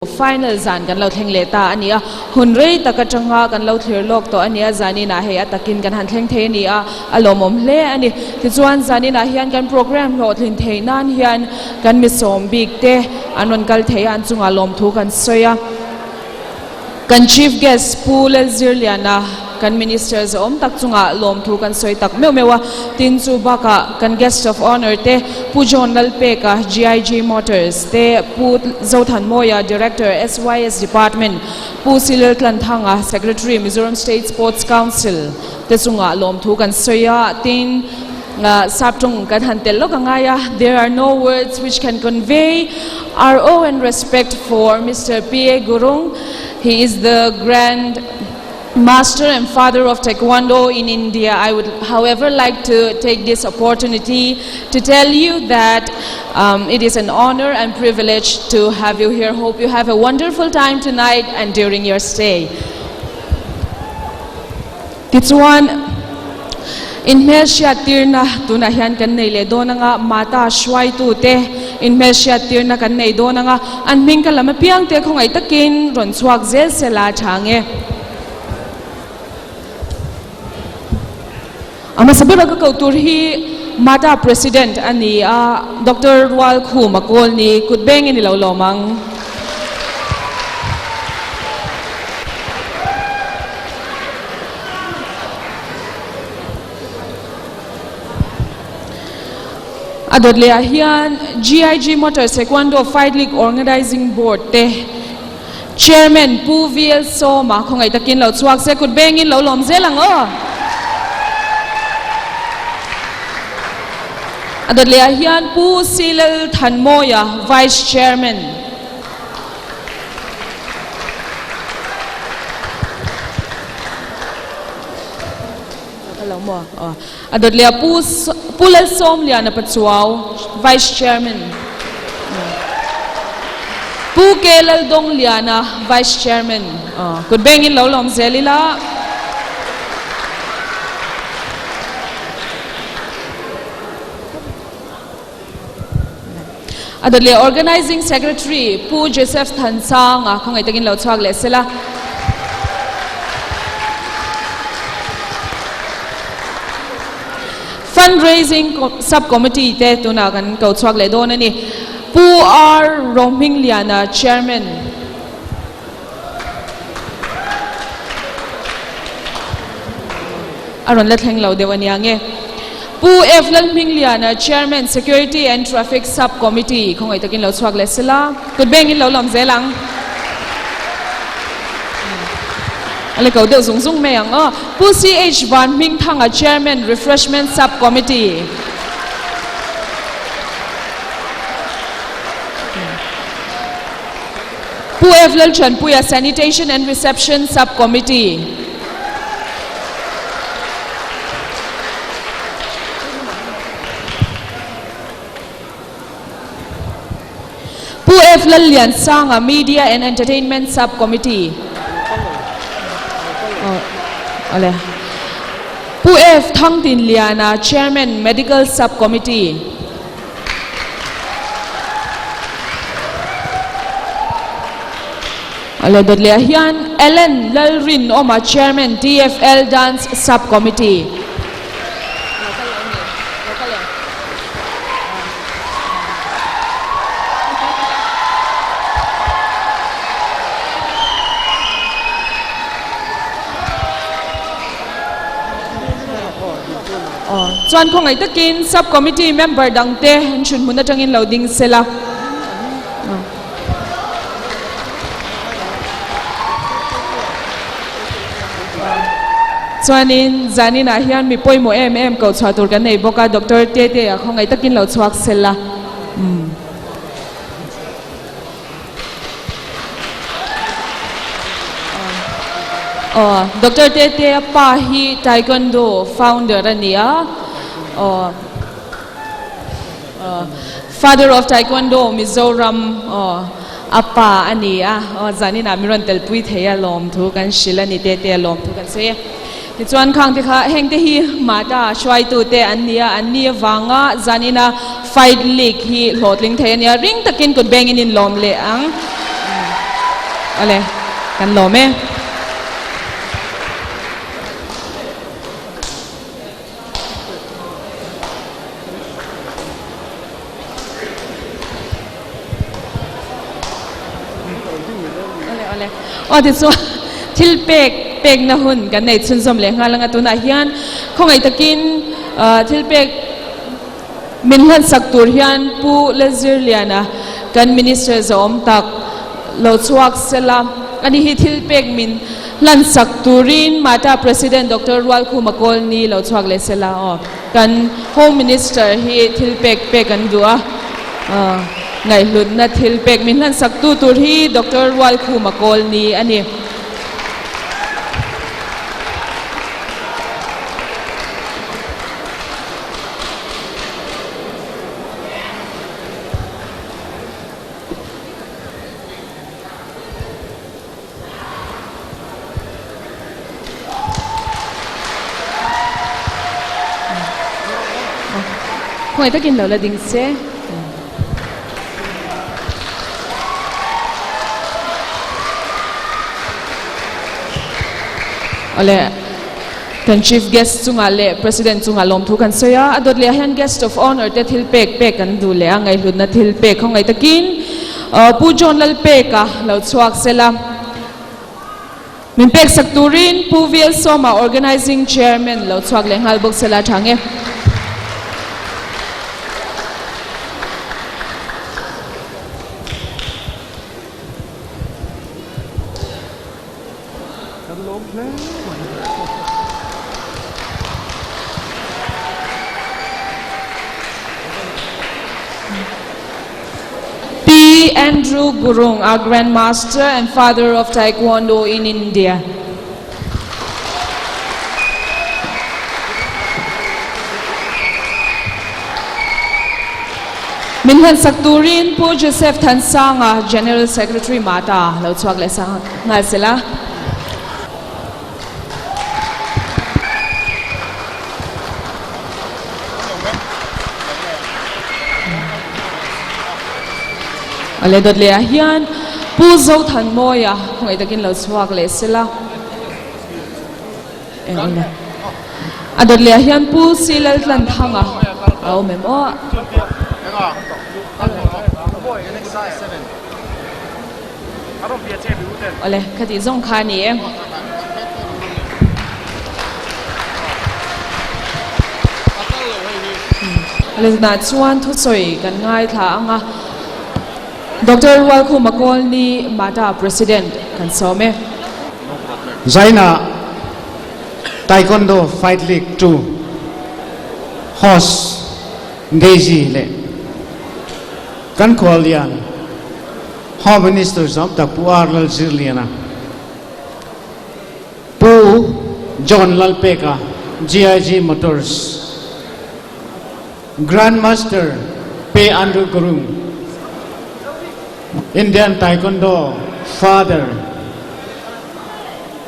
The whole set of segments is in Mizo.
Final zan kan lo thleng leh ta a ni a, hun rei tak atanga kan lo thlir lawk tawh a ni a, zaninah hei a takin kan han thleng thei a ni a, a lawmawm hle a ni. Tichuan zaninah hian kan program hlawhtlin theih nan hian kan misawm bik te an rawn kal thei a, an chungah lawmthu kan sawi a. Kan Chief Guest Pu Lalzirliana, kan Minister zahawm tak chungah lawmthu kan sawi tak meuh meuh a, tin chu bakah kan Guest of Honour te Pu John Lalpeka, GIG Motors te, Pu Zothanmawia, Director, SYS Department, Pu Silil Tlanthanga, Secretary, Mizoram State Sports Council te chungah lawmthu kan sawi a, tin Saptawng kan han tel lawk a ngai a, There are no words which can convey our awe and respect for Mister P.A. Gurung, he is the grand master and father of Taekwondo in India. I would however like to take this opportunity to tell you that um, it is an honor and privilege to have you here. Hope you have a wonderful time tonight and during your stay. Tichuan, inhmelhriattirna tunah hian kan nei leh dawn anga, Mata hruaitute inhmelhriattirna kan nei dawn anga, an hming ka lam apiang te khawngaih takin rawn chhuak zel se la tha nge. A hmasa bera ka koh tur hi Mata President a ni a, Doctor Rualkhuma Kawlni kut bengin i lo lawm ang. A dawt leh ah hian GIG Motors Taekwondo Fight League Organizing Board te Chairman Pu VL Sawma khawngaih takin lo chhuak se kut bengin lo lawm zel ang aw. A dawt leh ah hian Pu Silal Thanmawia Vice Chairman. A dawt leh a Pu Pu Lalsawmliana Pachuau, Vice Chairman. Pu K Laldawngliana, Vice Chairman. Kut bengin lo lawm zel ila. A dawt leh Organizing Secretary Pu Joseph Thansanga khawngaih takin lo chhuak leh sela. Fundraising Sub-Committee te tunah kan ko chhuak leh dawn a ni. Pu R Rohmingliana Chairman. A rawn la thleng lo deuh a nia nge. Pu F Lalhmingliana, Chairman, Security and Traffic Sub Committee, khawngaih takin lo chhuak leh sela, kut bengin lo lawm zel ang. A la ko deuh zung zung mai ang aw. Pu CH Van Hmingthanga, Chairman, Refreshment Sub Committee. Pu F Lalthanpuia, Sanitation and Reception Sub-Committee. Pu F Lalliansanga, Media and Entertainment Sub-Committee. Awle. Pu F Thangtinliana, Chairman, Medical Sub-Committee. A dawt leh ah hian Ellen Lalrinawma Chairman TFL Dance Sub Committee. Chuan khawngaih takin Sub Committee member dangte an hrun hmun atangin lo ding sela. Chuanin zaninah hian mi pawimawh em em koh chhuah tur kan nei bawk a, Doctor Tete-a khawngaih takin lo chhuak sela. Aw, Doctor Tete-a pa hi Taekwondo founder a ni a, aw, Father of Taekwondo Mizoram, aw, a pa a ni a, aw, zaninah min rawn telpui thei a lawmthu kan hrilh a ni, Tete-a lawmthu kan sawi a. Tichuan khang te kha heng te hi Mata hruaitute an ni a, an ni avanga zanina Fight League hi hlawhtling thei a nia, ring takin kut bengin in lawm leh ang. Awle, kan lawm e. Awle awle. Aw tichuan thil pek pekna hun kan nei chhunzawm leh nghal anga tunah hian khawngaih takin thil pek min hlansak tur hian Pu Lalzirliana kan Minister zawhawm tak lo chhuak sela ani hi thil pek min hlansak turin Mata President Doctor Rualkhuma Kawlni lo chhuak leh sela aw. Kan Home Minister hi thil pek pek an duh a, ngaihhlutna thil pek min hlansak tu tur hi Doctor Rualkhuma Kawlni a ni. Khawngaih takin lo la ding se. Awle kan chief guest chungah leh president chungah lawmthu kan sawi a, a dawt leh ah hian guest of honour te thil pek pek kan duh leh a, ngaihhlutna thil pek khawngaih takin Pu John Lalpeka lo chhuak sela. Min pek sak turin Pu VL Sawma Organising Chairman lo chhuak leh nghal bawk sela tha nge. P. Andrew Gurung, our Grandmaster and father of Taekwondo in India. Min hlan sak turin Pu Joseph Thansanga, General Secretary Mata, lo chhuak leh sang nghal sela. Awle dawt leh ah hian Pu Zothanmawia khawngaih takin lo chhuak leh sela. Eng awle. A dawt leh ah hian Pu Silaltlanthanga a awm em aw. Awle, ka tih zawng kha a ni e. Awle, tunah chuan thusawi kan ngaithla ang a. Doctor Rualkhuma Kawlni Mata President kan sawm e. Zaina Taekwondo Fight League 2 host Daisy leh kan khuallian Home Minister zawm tak Pu R Lalzirliana, Pu John Lalpeka, GIG Motors, Grand Master P Andrew Gurung, Indian Taekwondo Father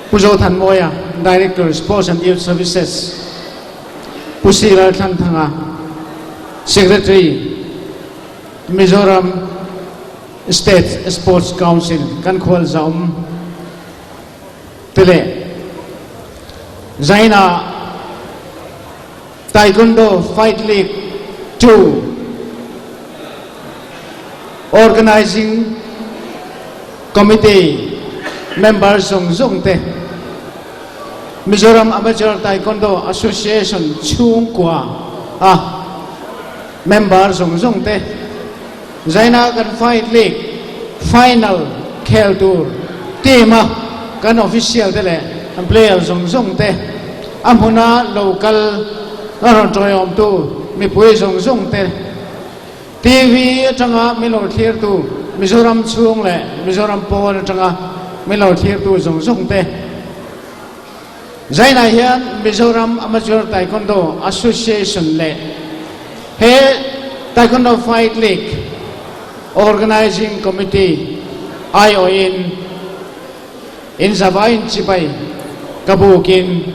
Pu Zothanmawia, Director Sports and Youth Services, Pu C Lalthlanthanga, Secretary, Mizoram State Sports Council kan khualzam te leh Zaina Taekwondo Fight League 2 Organizing Committee member zawng zawng te Mizoram Amateur Taekwondo Association chhungkua a Member zawng zawng te Zaina kan Fight League final khel tur team a kan official te leh an player zawng zawng te a hmuna lo kal a rawn tawiawmtu mipui zawng zawng te TV atanga min lo thlirtu Mizoram chhung leh Mizoram pawn atanga min lo thlirtu zawng zawng te Zainah hian Mizoram Amateur Taekwondo Association leh he Taekwondo Fight League Organizing Committee aiawhin inzavain chibai ka bukin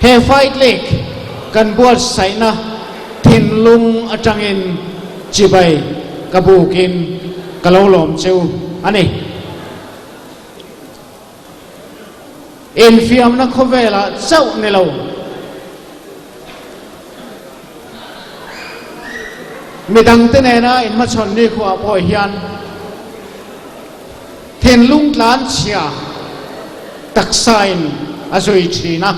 he Fight League kan buatsaihna thinlung atangin chibai ka bukin ka lo lawm cheu a ni. Infiamna khawvelah chauh ni lo. Midangte nena inhmachhawn nikhuah pawh hian thinlung tlanchhia taksain a zui thin a.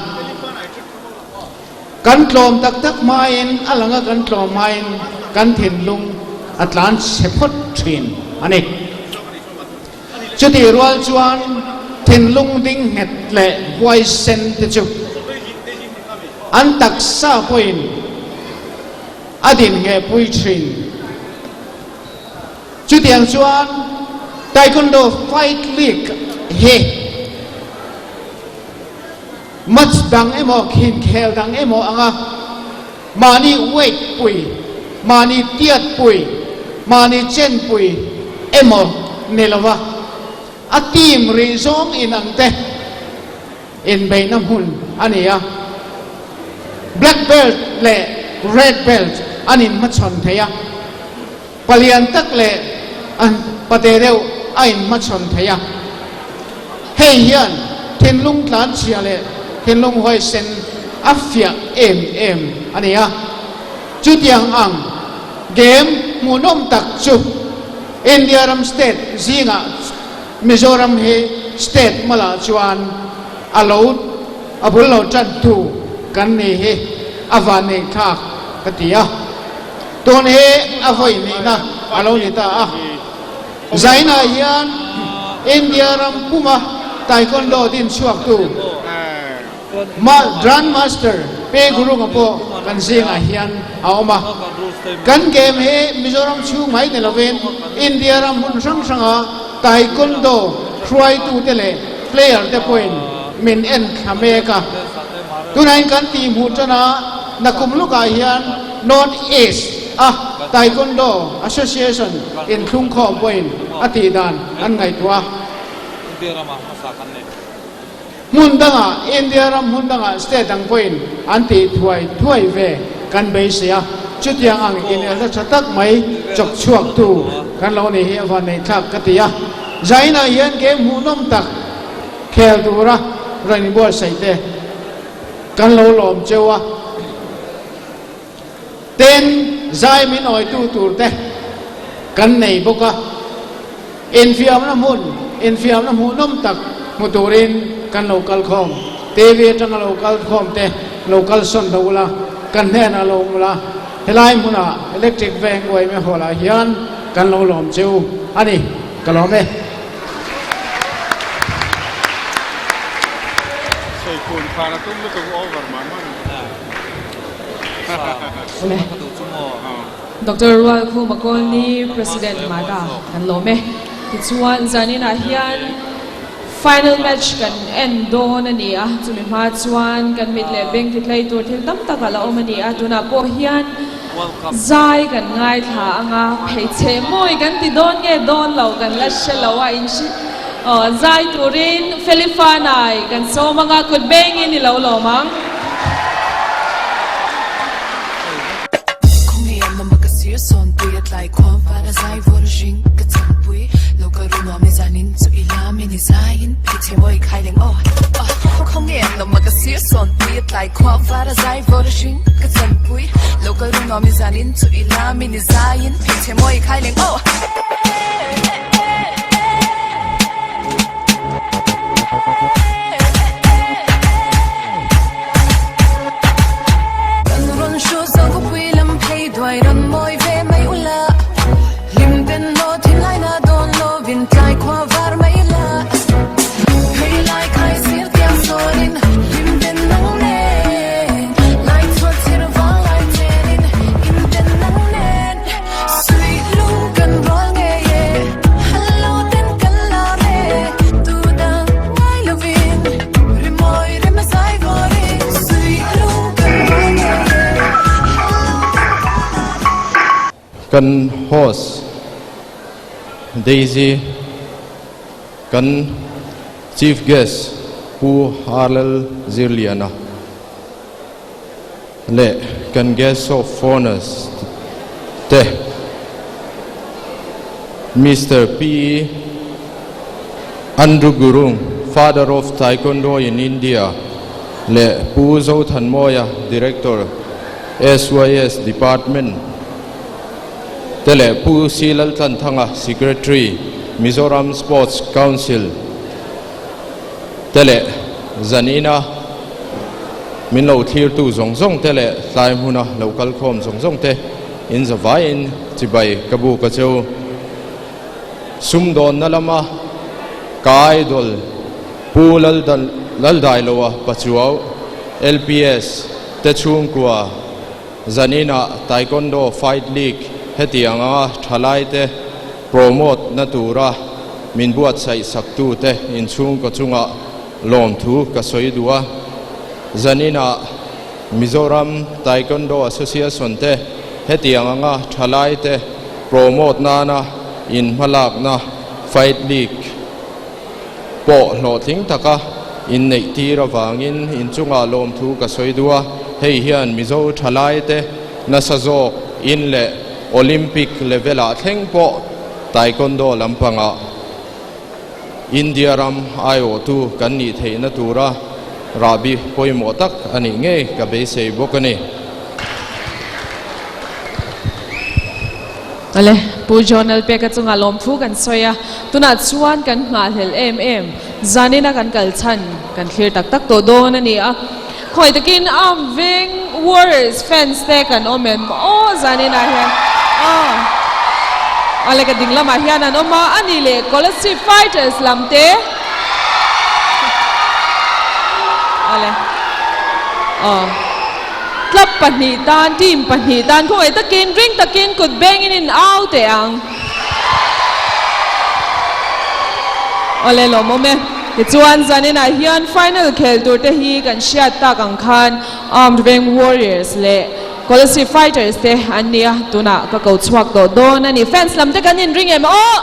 Kan tlawm tak tak hmain, a langa kan tlawm hmain kan thinlung a tlanchhe phawt thin a ni. Chutih rual chuan thinlung ding nghet leh huaisen te chu an taksa pawhin a din nghehpui thin. Chutiang chuan Taekwondo Fight League hi match dang emaw khinkhel dang emaw anga mahni weight pui, mahni tiat pui, mahni chen pui emaw ni lova a team rih zawng inang te inbeihna hmun a ni a. Black belt leh red belt an inhmachhawn thei a, palian tak leh an pate deuh a inhmachhawn thei a. Hei hian thinlung tlanchhia leh thinlung huaisen a fiah em em a ni a. Chutiang ang game hmuhnawm tak chu India ram state zingah Mizoram hi state malah chuan a lo a bul lo tantu kan ni hi a vanneih thlak ka ti a. Tun hi a vawi nihna a lo ni ta a. Zainah hian India ram puma Taekwondo din chhuaktu Grandmaster Pe Gurung-a pawh kan zingah hian a awm a. Kan game hi Mizoram chhung mai ni lovin India ram hmun hrang hranga Taekwondo hruaitute leh player te pawhin min en thla mek a. Tunain kan tihhmuh tana nakum lukah hian North East a Taekwondo Association inthlungkhawm pawhin a tih dan an ngaihtuah a. Hmun dangah, India ram hmun dangah state dang pawhin an tih thuai thuai ve kan beisei a, chutiang ang inelna tha tak mai chawk chhuaktu kan lo nih hi a van neihthlak ka ti a. Zainah hian game hmuhnawm tak khel tura rawn inbuatsaih te kan lo lawm cheu a. Ten zai min awitu tur te kan nei bawk a, infiamna hmun, infiamna hmuhnawm tak hmu turin kan lo kal khawm. TV atanga lo kal khawm te lo kal sawn lo ula, kan hnenah lo awm ula, helai hmunah Electric Veng Uaime Hall ah hian kan lo lawm che u a ni. Ka lawm e. Sawikhun khan a tum lutuk over mah mah. Doctor Rualkhuma Colney, President Mada kan lawm e. Tichuan zaninah hian final match kan en dawn a ni a, chumi hma chuan kan mit leh beng ti tlei tur thil tam tak a la awm a ni a, tunah pawh hian zai kan ngaithla ang a, pheichheh mawi kan ti dawn nge dawn lo kan la hre lo a, in hre aw zai turin Felifanai kan sawm ang a, kut bengin i lo lawm ang. Kan host Daisy, kan Chief Guest Pu Harlal Zirliana leh kan Guest of Honours te Mister P. Andrew Gurung. Father of Taekwondo in India leh Pu Zothanmawia, Director, SYS Department te leh Pu C Laltlanthanga, Secretary, Mizoram Sports Council te leh zanina min lo thlirtu zawng zawng te leh tlai hmuna lo kalkhawm zawng zawng te in zavaiin chibai ka buk a cheu. Sumdawnna lama ka idol Pu Laldailoa Pachuau, LPS, te chhungkua zaninah Taekwondo Fight League hetiang anga thalaite promote na tura min buatsaih saktute inchhungkaw chungah lawmthu ka sawi duh a. Zaninah Mizoram Taekwondo Association te hetiang anga thalaite promote nana inhmalakna Fight League pawh hlawhtling taka inneih tir avangin inchungah lawmthu ka sawi duh a, hei hian Mizo thalaite nasa zawk in leh Olympic level ah thleng pawh Taekwondo lampangah India ram aiawhtu kan nih theihna tura rahbi pawimawh tak a nih ngei ka beisei bawk a ni. Awle, Pu John Lalpeka chungah lawmthu kan sawi a, tunah chuan kan nghahhlelh em em, zanina kan kal chhan kan thlir tak tak tawh dawn a ni a, khawi takin Arm Veng Warriors fans te kan awm em aw zaninah hian aw Awle ka ding lamah hian an awm a, a ni leh Kolasib Fighters lam te Awle aw. Club pahnih tan, team pahnih tan khawngaih takin, ring takin kut bengin in au teh ang. Awle lawmawm e. Tichuan zaninah hian final khel tur te hi kan hriat tak ang khan Armed Veng Warriors leh Kolasib Fighters te an ni a, tunah ka ko chhuak tawh dawn a ni. Fans lam te kan inring em aw?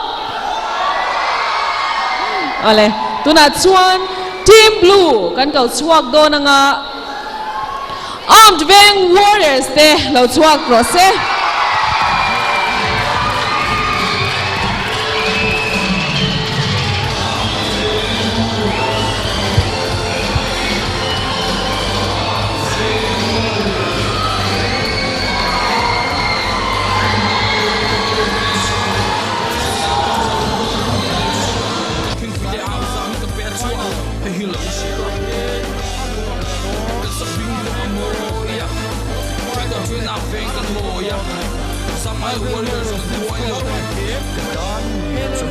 Awle, tunah chuan Team Blue kan ko chhuak dawn anga. Armed Veng Warriors te lo chhuak rawh se.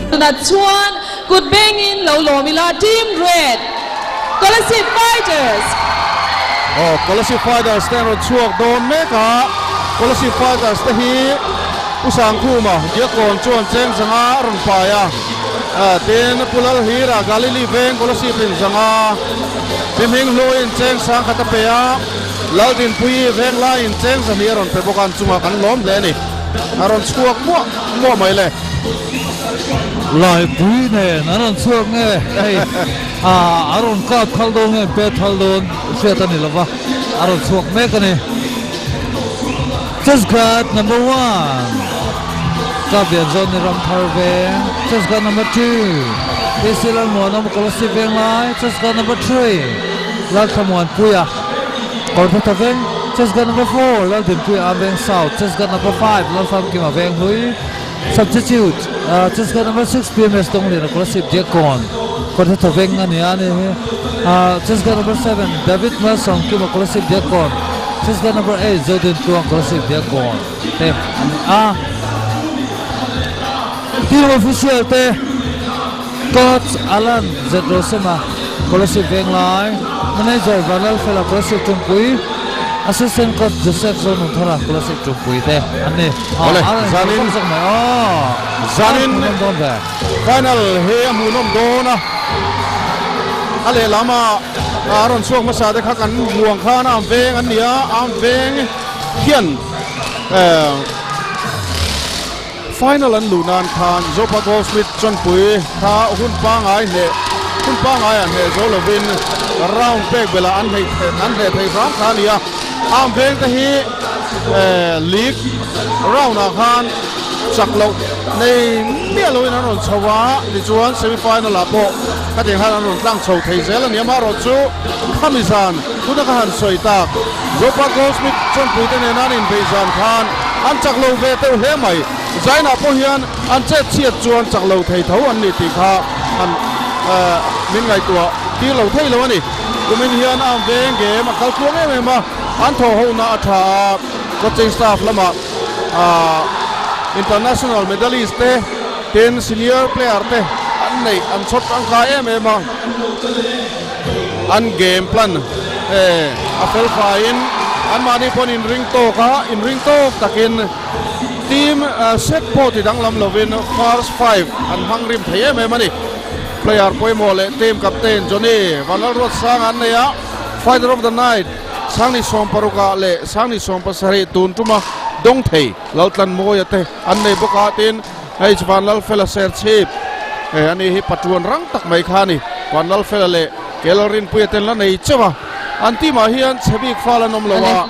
Tunah chuan kut bengin lo lawm ila Team Red, Kolasib Fighters! Aw, Kolasib Fighters te an rawn chhuak dawn mek a, Kolasib Fighters te hi Pu Sangkhuma Diakkawn chuan cheng zanga a rawn pai a. Tin, Pu Lalhira Galili veng Kolasib in zanga Pi Hminghluiin cheng sang khat a pe a, Laldinpuii veng laiin cheng zahnih a rawn pe bawk a, an chungah kan lawm hle a ni. A rawn chhuak muah muah mai le. Laipui nen an rawn chhuak nge hei a rawn kap thal dawn nge pet thal dawn hriat a ni lova, a rawn chhuak mek a ni. Chess guard number one Kavian zawn ni ram thar veng Chess guard number two PC Lalmuanawm Kolasib veng lai Chess guard number three Lalthlamuanpuia Kawrthata veng Chess guard number four Laldinpuia Am veng South Chess guard number five Lalfamkima veng hlui Substitute Chess guard number six PMS Dongliana Kolasib Diakkawn Kawrthata veng a ni a ni hi Chess guard number seven David Malsawmkima Kolasib Diakkawn Chess guard number eight Zodin Tluang Kolasib Diakkawn te a ni a. Team official te Coach Alan Z Rosema Kolasib Venglai, Manager Vanlalfela Kolasib Tumpui, Assistant Coach Joseph Zonunthara Kolasib Tumpui te an ni. Awle, zanin zanin final hi a hmuhnawm dawn a, a lehlam a a rawn chhuak hmasa te kha kan hmuang khan a veng an ni a, a veng hian Final an luh nan khan Zopa Goldsmith chawnpui kha hun pangai hneh hun pangai ah hneh zo lovin round pek belh ah an hneih an hneh thei hram kha a ni a. Arm veng te hi league round ah khan Chak loh nei miah loin an rawn chho a, tichuan semi final ah pawh khatiang khan an rawn tlang chho thei zel a ni. Amaherawhchu khami zan tuna ka han sawi tak Zopa Goldsmith Chawnpuite nena an inbeih zan khan an chak lo ve teuh hle mai. Zainah pawh hian an chet chhiat chuan chak lo thei tho an ni tih kha han min ngaihtuah tir lo thei lo a ni. Kumin hian a veng game a kal tluang em em a, an thawhhona a tha a, coaching staff lamah international medalist te tin senior player te an neih an chhawr tangkai em em a, an game plan a fel faiin anmahni pawhin inring tawk a, inring tawk takin team set pawh ti danglam lovin first five an hmang rim thei em em a ni. Player pawimawh leh team captain Johnny Vanlalruatsanga an nei a, Fighter of the Night Sangni Sawmparuka leh Sangni Sawmpasarih tun tuma dawng thei Laltlanmawia te an nei bawk a, tin H Vanlalfela Serchhip he ani hi patuan rang tak mai kha a ni. Vanlalfela leh Kelalrinpuia ten la nei chauh a, an team ah hian chhe bik fal an awm lo a.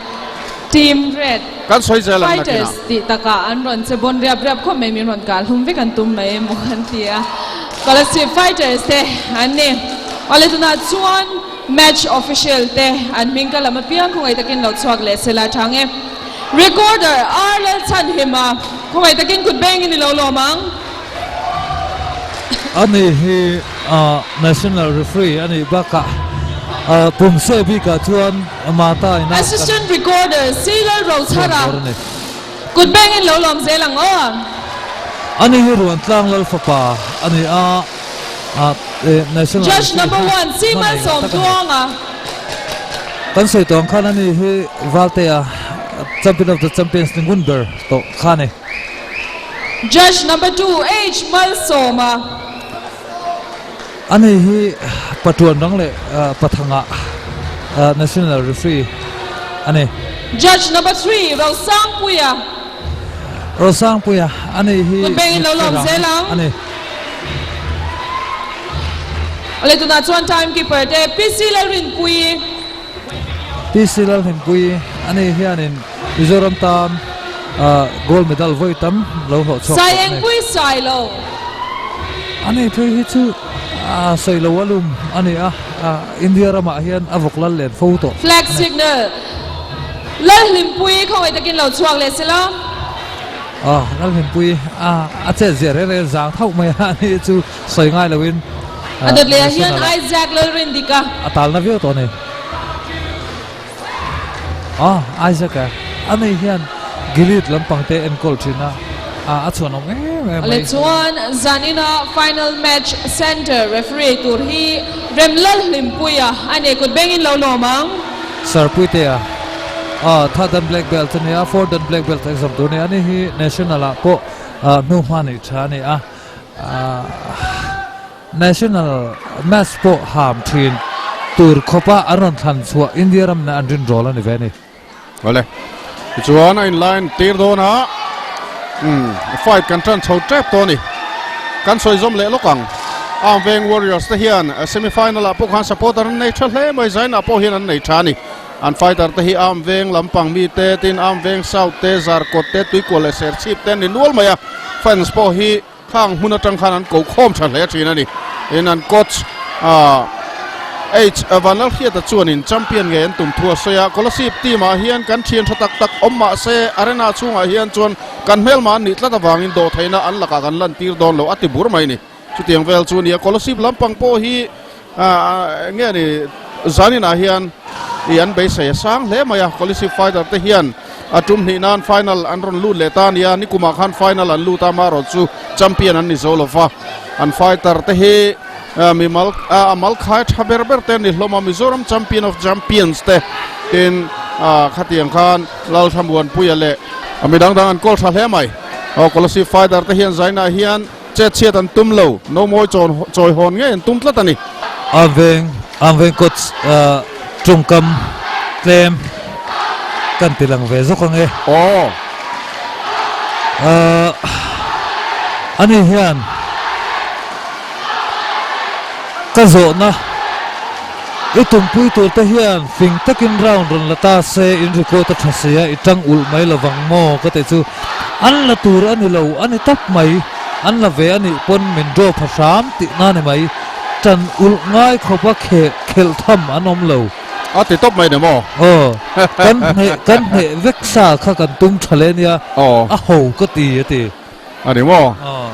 Team Red Kan sawi zel ang nakinah. Fighters tih takah an rawn che bawn riap riap khawp mai, min rawn kah hlum vek an tum mai emaw kan ti a. Kolasib Fighters te an ni. Awle tunah chuan match official te an hming ka lam apiang khawngaih takin lo chhuak leh sela tha nge. Recorder R Lalchhanhima khawngaih takin kut bengin i lo lawm ang. Ani hi National Referee a nih bakah pumse bikah chuan Mata ina kan Assistant Recorder Sailor Rochhara chuan bawr a ni. Kut bengin lo lawm zel ang aw. Ani hi Ruantlang Lal fapa a ni a, National Judge Referee number hi one hma nei Simalsawm tak a ni. Tluanga. Kan sawi tawh ang khan ani hi Valtea Champion of the Champions ni ngun ber tawh kha a ni. Judge number 2 H Malsawma. Ani hi Patuan rang leh Pathanga National Referee a ni. Judge number 3 Rosangpuia. Rosangpuia ani hi Kut bengin lo lawm zel ang. A ni. Awle tunah chuan time keeper te PC Lalrinpuii. PC Lalhlimpuii ani hianin Mizoram tan gold medal vawi tam lo hlawh chhuak tawh a ni. Saiengpui Sailo. Ani phei hi chu sawi lo a lum a ni a, India ramah hian a vawk lal len fo tawh a ni. Flag signal Lalhlimpuii khawngaih takin lo chhuak leh sela. Lalhlimpuii a chet ziah reng reng zang thauh mai a, ani chu sawi ngai loin A dawt leh ah hian Isaac Lalrindika. A talna viau tawh a ni. Ah, Isaac a, ani hian Gilead lampang te enkawl thin a, a chhuanawm em em mai. Le chuan zanina final match center referee tur hi Remlalhlimpuia a ni, kut bengin lo lawm ang. Sir Puitea, ah, third dan black belt a ni a, fourth dan black belt exam tur a ni, ani hi national ah pawh hnuhma nei tha a ni a, ah, National match pawh ham thin tur khawpa an rawn thlan chhuah India ram nen an rinrawl a ni ve a ni. Awle, tichuan a inline tir dawn a, umm fight kan tan chho tep tawh a ni. Kan sawi zawm leh lawk ang. Arm Veng Warriors te hian semi final ah pawh khan supporter an nei tha hle mai, Zainah pawh hian an nei tha a ni. An fighter te hi Arm Veng lampang mi te, tin Arm Veng South te, Zarkawt te, Tuikual leh Serchhip te an ni nual mai a, fans pawh hi Khang hmun atang khan an ko khawm tha hle thin a ni. Tin an coach H Vanlalhriata chuanin champion ngei an tum thu a sawi a, Kolasib team ah hian kan thian tha tak tak awm mah se arena chhungah hian chuan kan hmelma an nih tlat avangin dawhtheihna an lakah kan lantir dawn lo a ti bur mai a ni. Chutiang vel chu a ni a, Kolasib lampang pawh hi nge ni zaninah hian i an beisei a sang hle mai a, Kolasib fighter te hian a tum hnih nan final an rawn lut leh ta a ni a, nikumah khan final an lut a, amaherawh chu champion an ni zo lo va, an fighter te hi mimal a mal khai tha ber ber te an ni hlawm a, Mizoram champion of champions te tin khatiang khan Lalthlamuanpuia leh midang dang an kawl tha hle mai. Aw Kolasib fighter te hian zainah hian. Chet chhiat an tum lo, no mawi chawi hawn ngei an tum tlat a ni. An veng, an veng coach tawngkam tlem kan ti lang ve zawk ang e. Aw. Ani hian ka zawhna i tumpui tur te hian fing takin round rawn la ta se in record a tha sia i tang ulh mai lovang maw ka tih chu. An la tur a ni lo a ni tawp mai. An la ve a nih pawn min draw pha hram tihna a ni mai. Ṭan ulh ngai khawpa kheh khelh tham an awm lo. A ti tawp mai ni maw? Aw, kan hneh kan hneh vek sa kha kan tum ṭha leh nia. Aw. A ho ka ti a ti. A ni maw? Aw.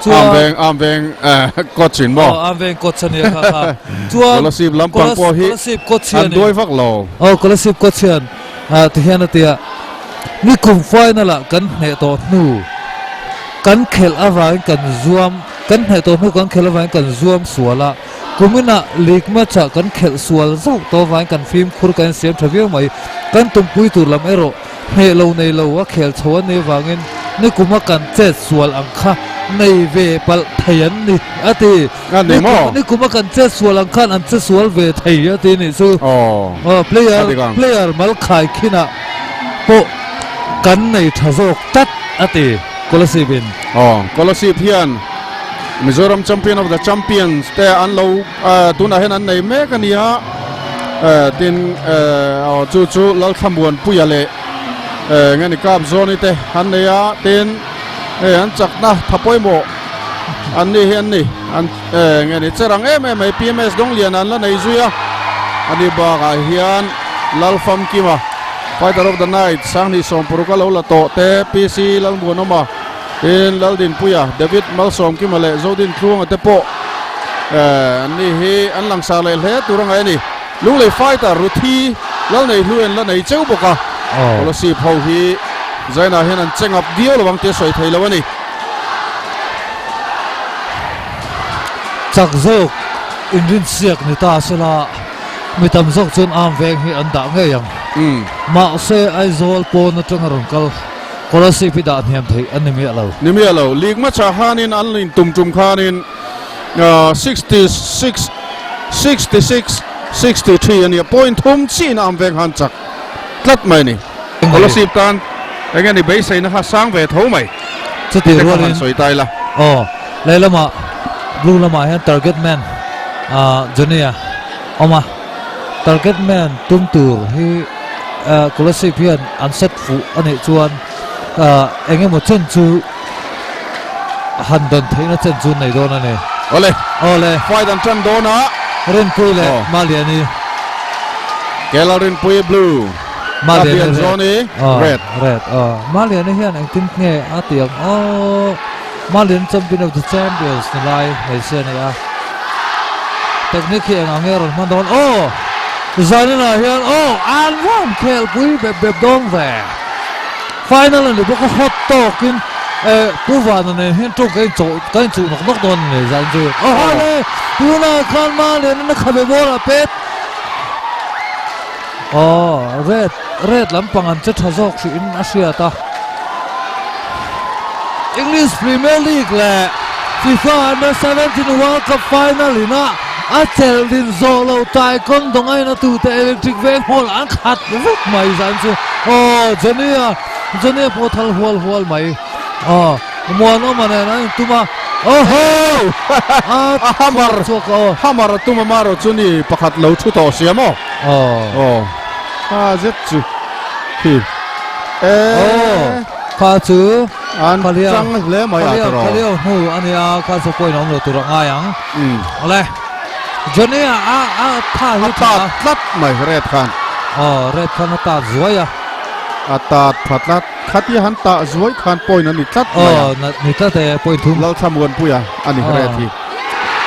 Chuan. Am veng am veng coach in maw? Aw, am veng coach a nia kha kha. Chuan. Kolasib lampang pawh hi Kolasib coach hian. An duai vak lo. Aw, Kolasib coach hian ti hian a ti a, nikum final ah kan hneh tawh hnu kan khelh avangin kan zuam kan hneh tawh hnu kan khelh avangin kan zuam sual a, kuminah league match ah kan khelh sual zauh tawh avangin kan fimkhur kan insiam tha viau mai. Kan tumpui tur lam erawh Hneh lo nei lo a khel chho an nih avangin nikuma kan chet sual ang kha nei ve palh thei an ni a ti. A ni maw? Nikuma kan chet sual ang khan an che sual ve thei a ti nih chu. Aw. Player A dik ang. Player mal khai khinah pawh kan nei tha zawk tlat a ti Kolasib in. Aw, Kolasib hian Mizoram Champion of the Champions te an lo tunah hian an nei mek a nia. Tin aw chu chu Lalthlamuanpuia leh nge ni kap zawni te an nei a tin hei an chakna tha pawimawh an ni hi an ni an nge ni che rang em em mai PMS Dawnglian an la nei zui a ani bakah hian Lalfamkima Fighter of the Night Sanghnih Sawmparuk a lo la tawh te PC Lalmuanawma Tin, Laldinpuia, David Malsawmkima leh Zodintluanga te pawh an ni hi an langsar leh hle tur a ngaih a ni. Lunglei fighter Ruthi Lalneihluen la nei cheu bawk a, Kolasib ho hi Zainah hian an che ngap viau lo ang tih a sawi thei lo a ni. Chak zawk inrinsiak ni ta sela mi tam zawk chuan arm veng hi an dah ngei ang. Mahse Aizawl pawn atanga rawn kal. Kolasib hi dah hniam theih an ni miah lo. Ni miah lo. League match-ah khanin an intum tum khanin 66, 66, 63 a nia. Point thum chiin a awm veng khan chak tlat mai a ni. Kolasib tan eng nge ni beiseina kha sang ve tho mai. Chutih Tute kha rualin han sawi ta ila. Aw, lehlamah blue lamah hian target man Johnny-a awm a. Target man tum tur hi Kolasib hian an set fuh a nih chuan eng emaw chen chu han dan theihna chen chu nei dawn a ni. Awle. Awle. Fight an tan dawn a. Rinpui leh Maliani. Kela Rinpui blue. Maliani red. Zawni red. Red. Maliani hian engtin nge a ti ang aw. Malian champion of the champions ni lai hmeichhia a ni a. Technique hi eng ang nge a rawn hman dawn? Aw! Zaninah hian aw! An rawn khelpui bep bep dawn ve. Final a ni bawk a, hot tawkin eh Pu Vana nen hian tawng ka inchawh ka inchuh nawk nawk dawn a ni zan chu. Aw le! Tunah khan Malian-in a khabe ball a pet. Aw, red red lampang an che tha zawk hrihin a hriat a. English Premier League leh FIFA Under 17 World Cup final ina a chelh din zawh loh taekwondo ngaina tute electric veng hall an khat vek mai zan chu. Aw, Johnny-a Johnny-a pawh thal hual hual mai. Aw, Muanawma nen an intum a. Awho! A hammer hammer a tum a marawh chu ni pakhat lo thu tawh sia maw? Aw. Aw. A zet chu khi. E. Aw. Kha chu an chang hle mai a tawrh. Khalio hnu a nia kha chu point awm lo tur a ngai ang. Awle. Johnny a a tha hi a tat tlat mai red khan. Aw, red khan a tat zuai a. A tat pha tlat. Khatia han tah zuai khan point a ni tlat mai a. Aw, ni tlat e, point thum. Lalthlamuanpuia a ni red hi.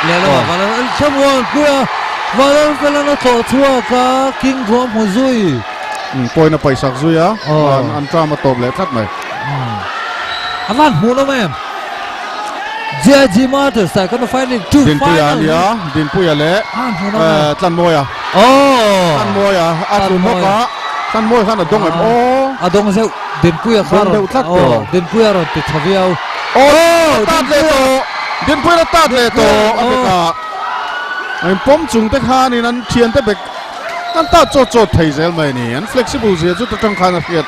Lehlamah Lalthlamuanpuia, Valalfelan a tlawh chhuak a, King Ruam hmu zui. Point a paihsak zui a, an term a tawp leh tlat mai. A van hmuh nawm em? JIG Martyrs Taekwondo Fight League 2 final. Dinpuia a nia, Dinpuia leh Tlanmawia. Tlanmawia a tlu nawk a, Tlanmawia khan a dawng em aw? A dawng zeuh, Dinpuia kha rawn deuh tlat tawh. Dinpuia rawn ti tha viau. Aw, tat leh tawh. Dinpuia a tat leh tawh a bek a. An pawm chung te khanin an thiante bek an tat chawt chawt thei zel mai a ni. An flexible zia chu ta tang khan a hriat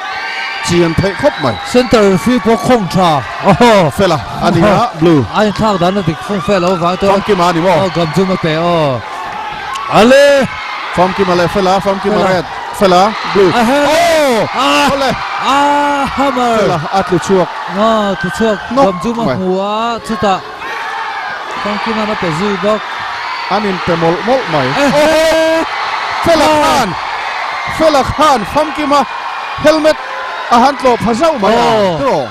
chian theih khawp mai. Center referee pawh khawng tha. Aw fela a ni a, blue. A inthlak dan a dik fung fel lo vang chuan. Famkima a ni maw? Aw Gamchum a pe aw. Ale! Famkima leh fela, Famkima red, fela blue. Aw! Awle! Ah! Hammer! Fela a tlu chhuak. Ah, tlu chhuak. Nawk Bamchuma mai. hmu a, chutah Famkima'n a pe zui bawk. An inpe mawlh mawlh mai. Ehe! Fela khan! Fela khan Famkima helmet a han tlawh pha zauh mai a, tiraw?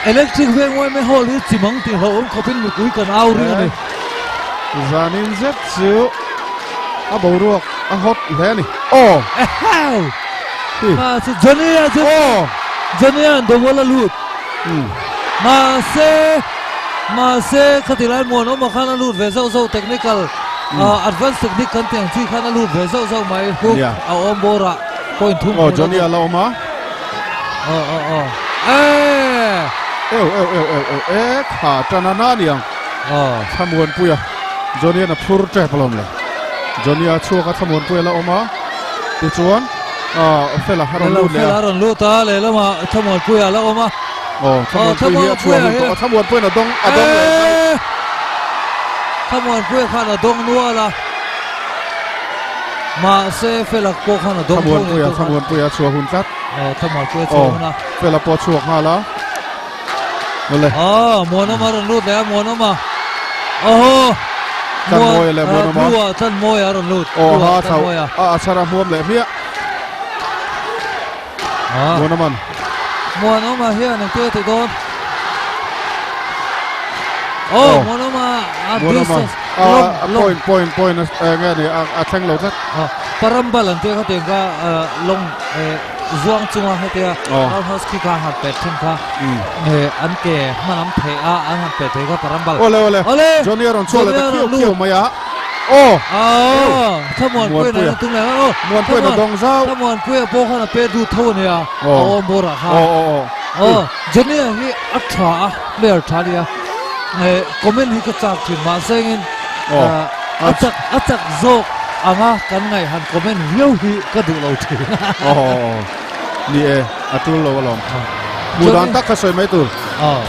Electric veng uaime hall hi chimang tih hlauhawm khawpin mipui kan au ring a ni. Zanin zet chu a boruak a hot hle a ni. Aw! Eheu! Mahse Johnny-a chu Johnny-a an dawmawlh a lut. Mahse mahse khati lai Muanawma khan a lut ve zauh zauh technical advance technique kan tih ang chi khan a lut ve zauh zauh mai hook a awm bawrah point thum Aw Johnny-a la awm a. Aw aw aw eh! Eu eu eu eu eu e kha tan a na niang. Aw. Thlamuanpuia Johnny-a'n a phur tep alawm le. Johnny-a chhuak a Thlamuanpuia la awm a. Tichuan Fela a rawn lut leh a. Fela a rawn lut a, lehlamah Thlamuanpuia a la awm a. Aw, Thlamuanpuia hi a chhuah hun tawh a, Thlamuanpuia'n a dawng a dawng leh zauh. Thlamuanpuia khan a dawng nual a, mahse Fela pawh khan a dawng tho Thlamuanpuia, Thlamuanpuia a chhuah hun tlat. Aw, Thlamuanpuia a chhuah hun a. Fela pawh a chhuak nghal a. Awle. Aw, Muanawma a rawn lut leh a, Muanawma. Awhaw. Tlanmawia leh Muanawma. Blue ah Tlanmawia a rawn lut. Aw ha chho. A a chhar a hmuam leh hmiah. Muanawma'n. Muanawma hian engtia a tih dawn? Aw, Muanawma a distance. A point point point eng nge ni a thleng lo tlat. Parambal an tia kha tiang kha long Zuang chunga hetia roundhouse kick a han pet thin kha an ke hman an pheh a, an han pet thei kha parambal. Awle awle. Awle. Johnny a rawn chhuak leh ta khiau khiau mai a. Aw. Aw. Thlamuanpuia nen a tum leh a. Aw. Muanpuia na dawng zau. Thlamuanpuia pawh khan a pet lut tho a nia. Aw. A awm bawrah khan. Aw aw aw. Aw. Johnny a hi a tha a, player tha a nia. Comment hi ka chak thin mahse engin a chak a chak zawk anga kan ngaih han comment viau hi ka duh lo thin. Aw ni e a tul lo alawm. Hmuh dan tak kha sawi mai tur. Aw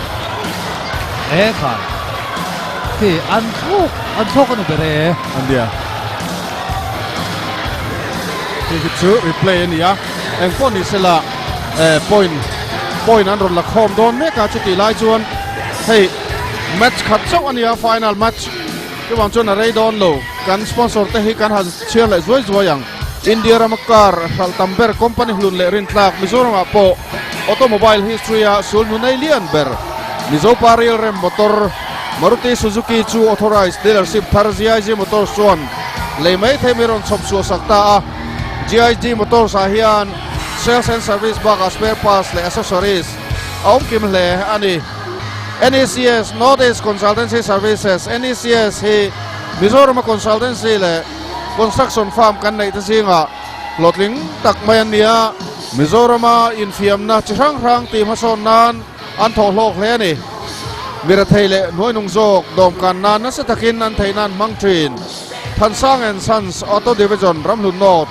e khan khi an thlawk an thlawk a ni ber e. An nia. Khi khi chu replay a ni a engpawh ni sela point point an rawn la khawm dawn mek a chutih lai chuan hei match khat chauh a nia final match chuvang chuan a rei dawn lo kan sponsor te hi kan han chhiar leh zuai zuai ang India rama car hralh tam ber company hlun leh rintlak Mizoram ah pawh automobile history a sul hnu nei lian ber Mizo pa rel rem motor Maruti Suzuki chu authorized dealership thar GIG Motors chuan lei mai thei mai rawn chhawp chhuah sak ta a GIG Motors ah hian sales and service bakah spare parts leh accessories a awm kim hle a ni. NECS, North East Consultancy Services, NECS, hi Mizorama consultancy leh construction firm kan neih te zingah hlawhtling tak mai an ni a, Mizorama infiamna chi hrang hrang tih hmasawn nan an thawh hlawk hle a ni. Mirathei leh hnuainung zawk dawmkan nan nasa takin an theih nan hmang thin. Thansang and Sons Auto Division Ramhlun North,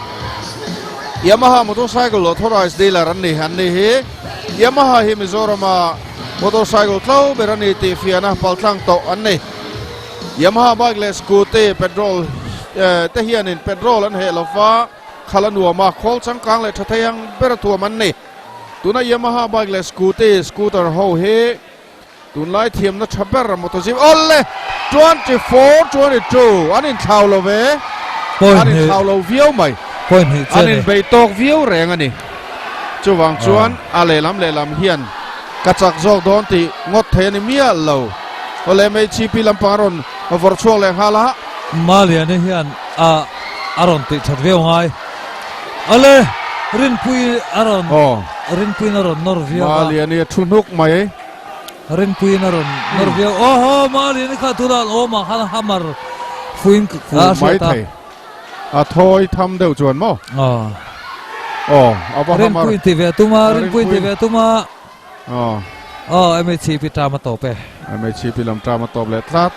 Yamaha Motorcycle Authorized Dealer an ni an ni hi. Yamaha hi Mizorama motorcycle tlo ber a ni tih fiahna paltlang tawh an ni. Yamaha bike leh scooty petrol te hianin petrol an heh lova, khal a nuam a, khawl changkang leh tha thei ang ber a thuam an ni. Tuna Yamaha bike leh scooty, scooter ho hi tunlai thiamna tha ber motozip awle 24 22 an inthlau lo ve, an inthlau lo viau mai, an inbei tawk viau reng a ni. Chuvang chuan a lehlam lehlam hian ka chak zawk dawn tih ngawt thei a ni miah lo. Awle MHP lampang a rawn vawrh chhuak leh nghal a. Maliani hian a a rawn tih that viau ngai. Awle Rinpui a rawn Rinpuiin a rawn nawr viau a. Maliani a thu hnuk mai. Rinpuiin a rawn nawr viau. Awhaw Maliani kha tunah an awm ah khan hammer fuin a hriat a. A thawi tham deuh chuan maw? Aw. Aw, a va hamar. Rinpuiin ti ve a tum a, Rinpuiin ti ve a tum a. Aw. Aw, MHCP term a tawp e. MHCP lam term a tawp leh tlat.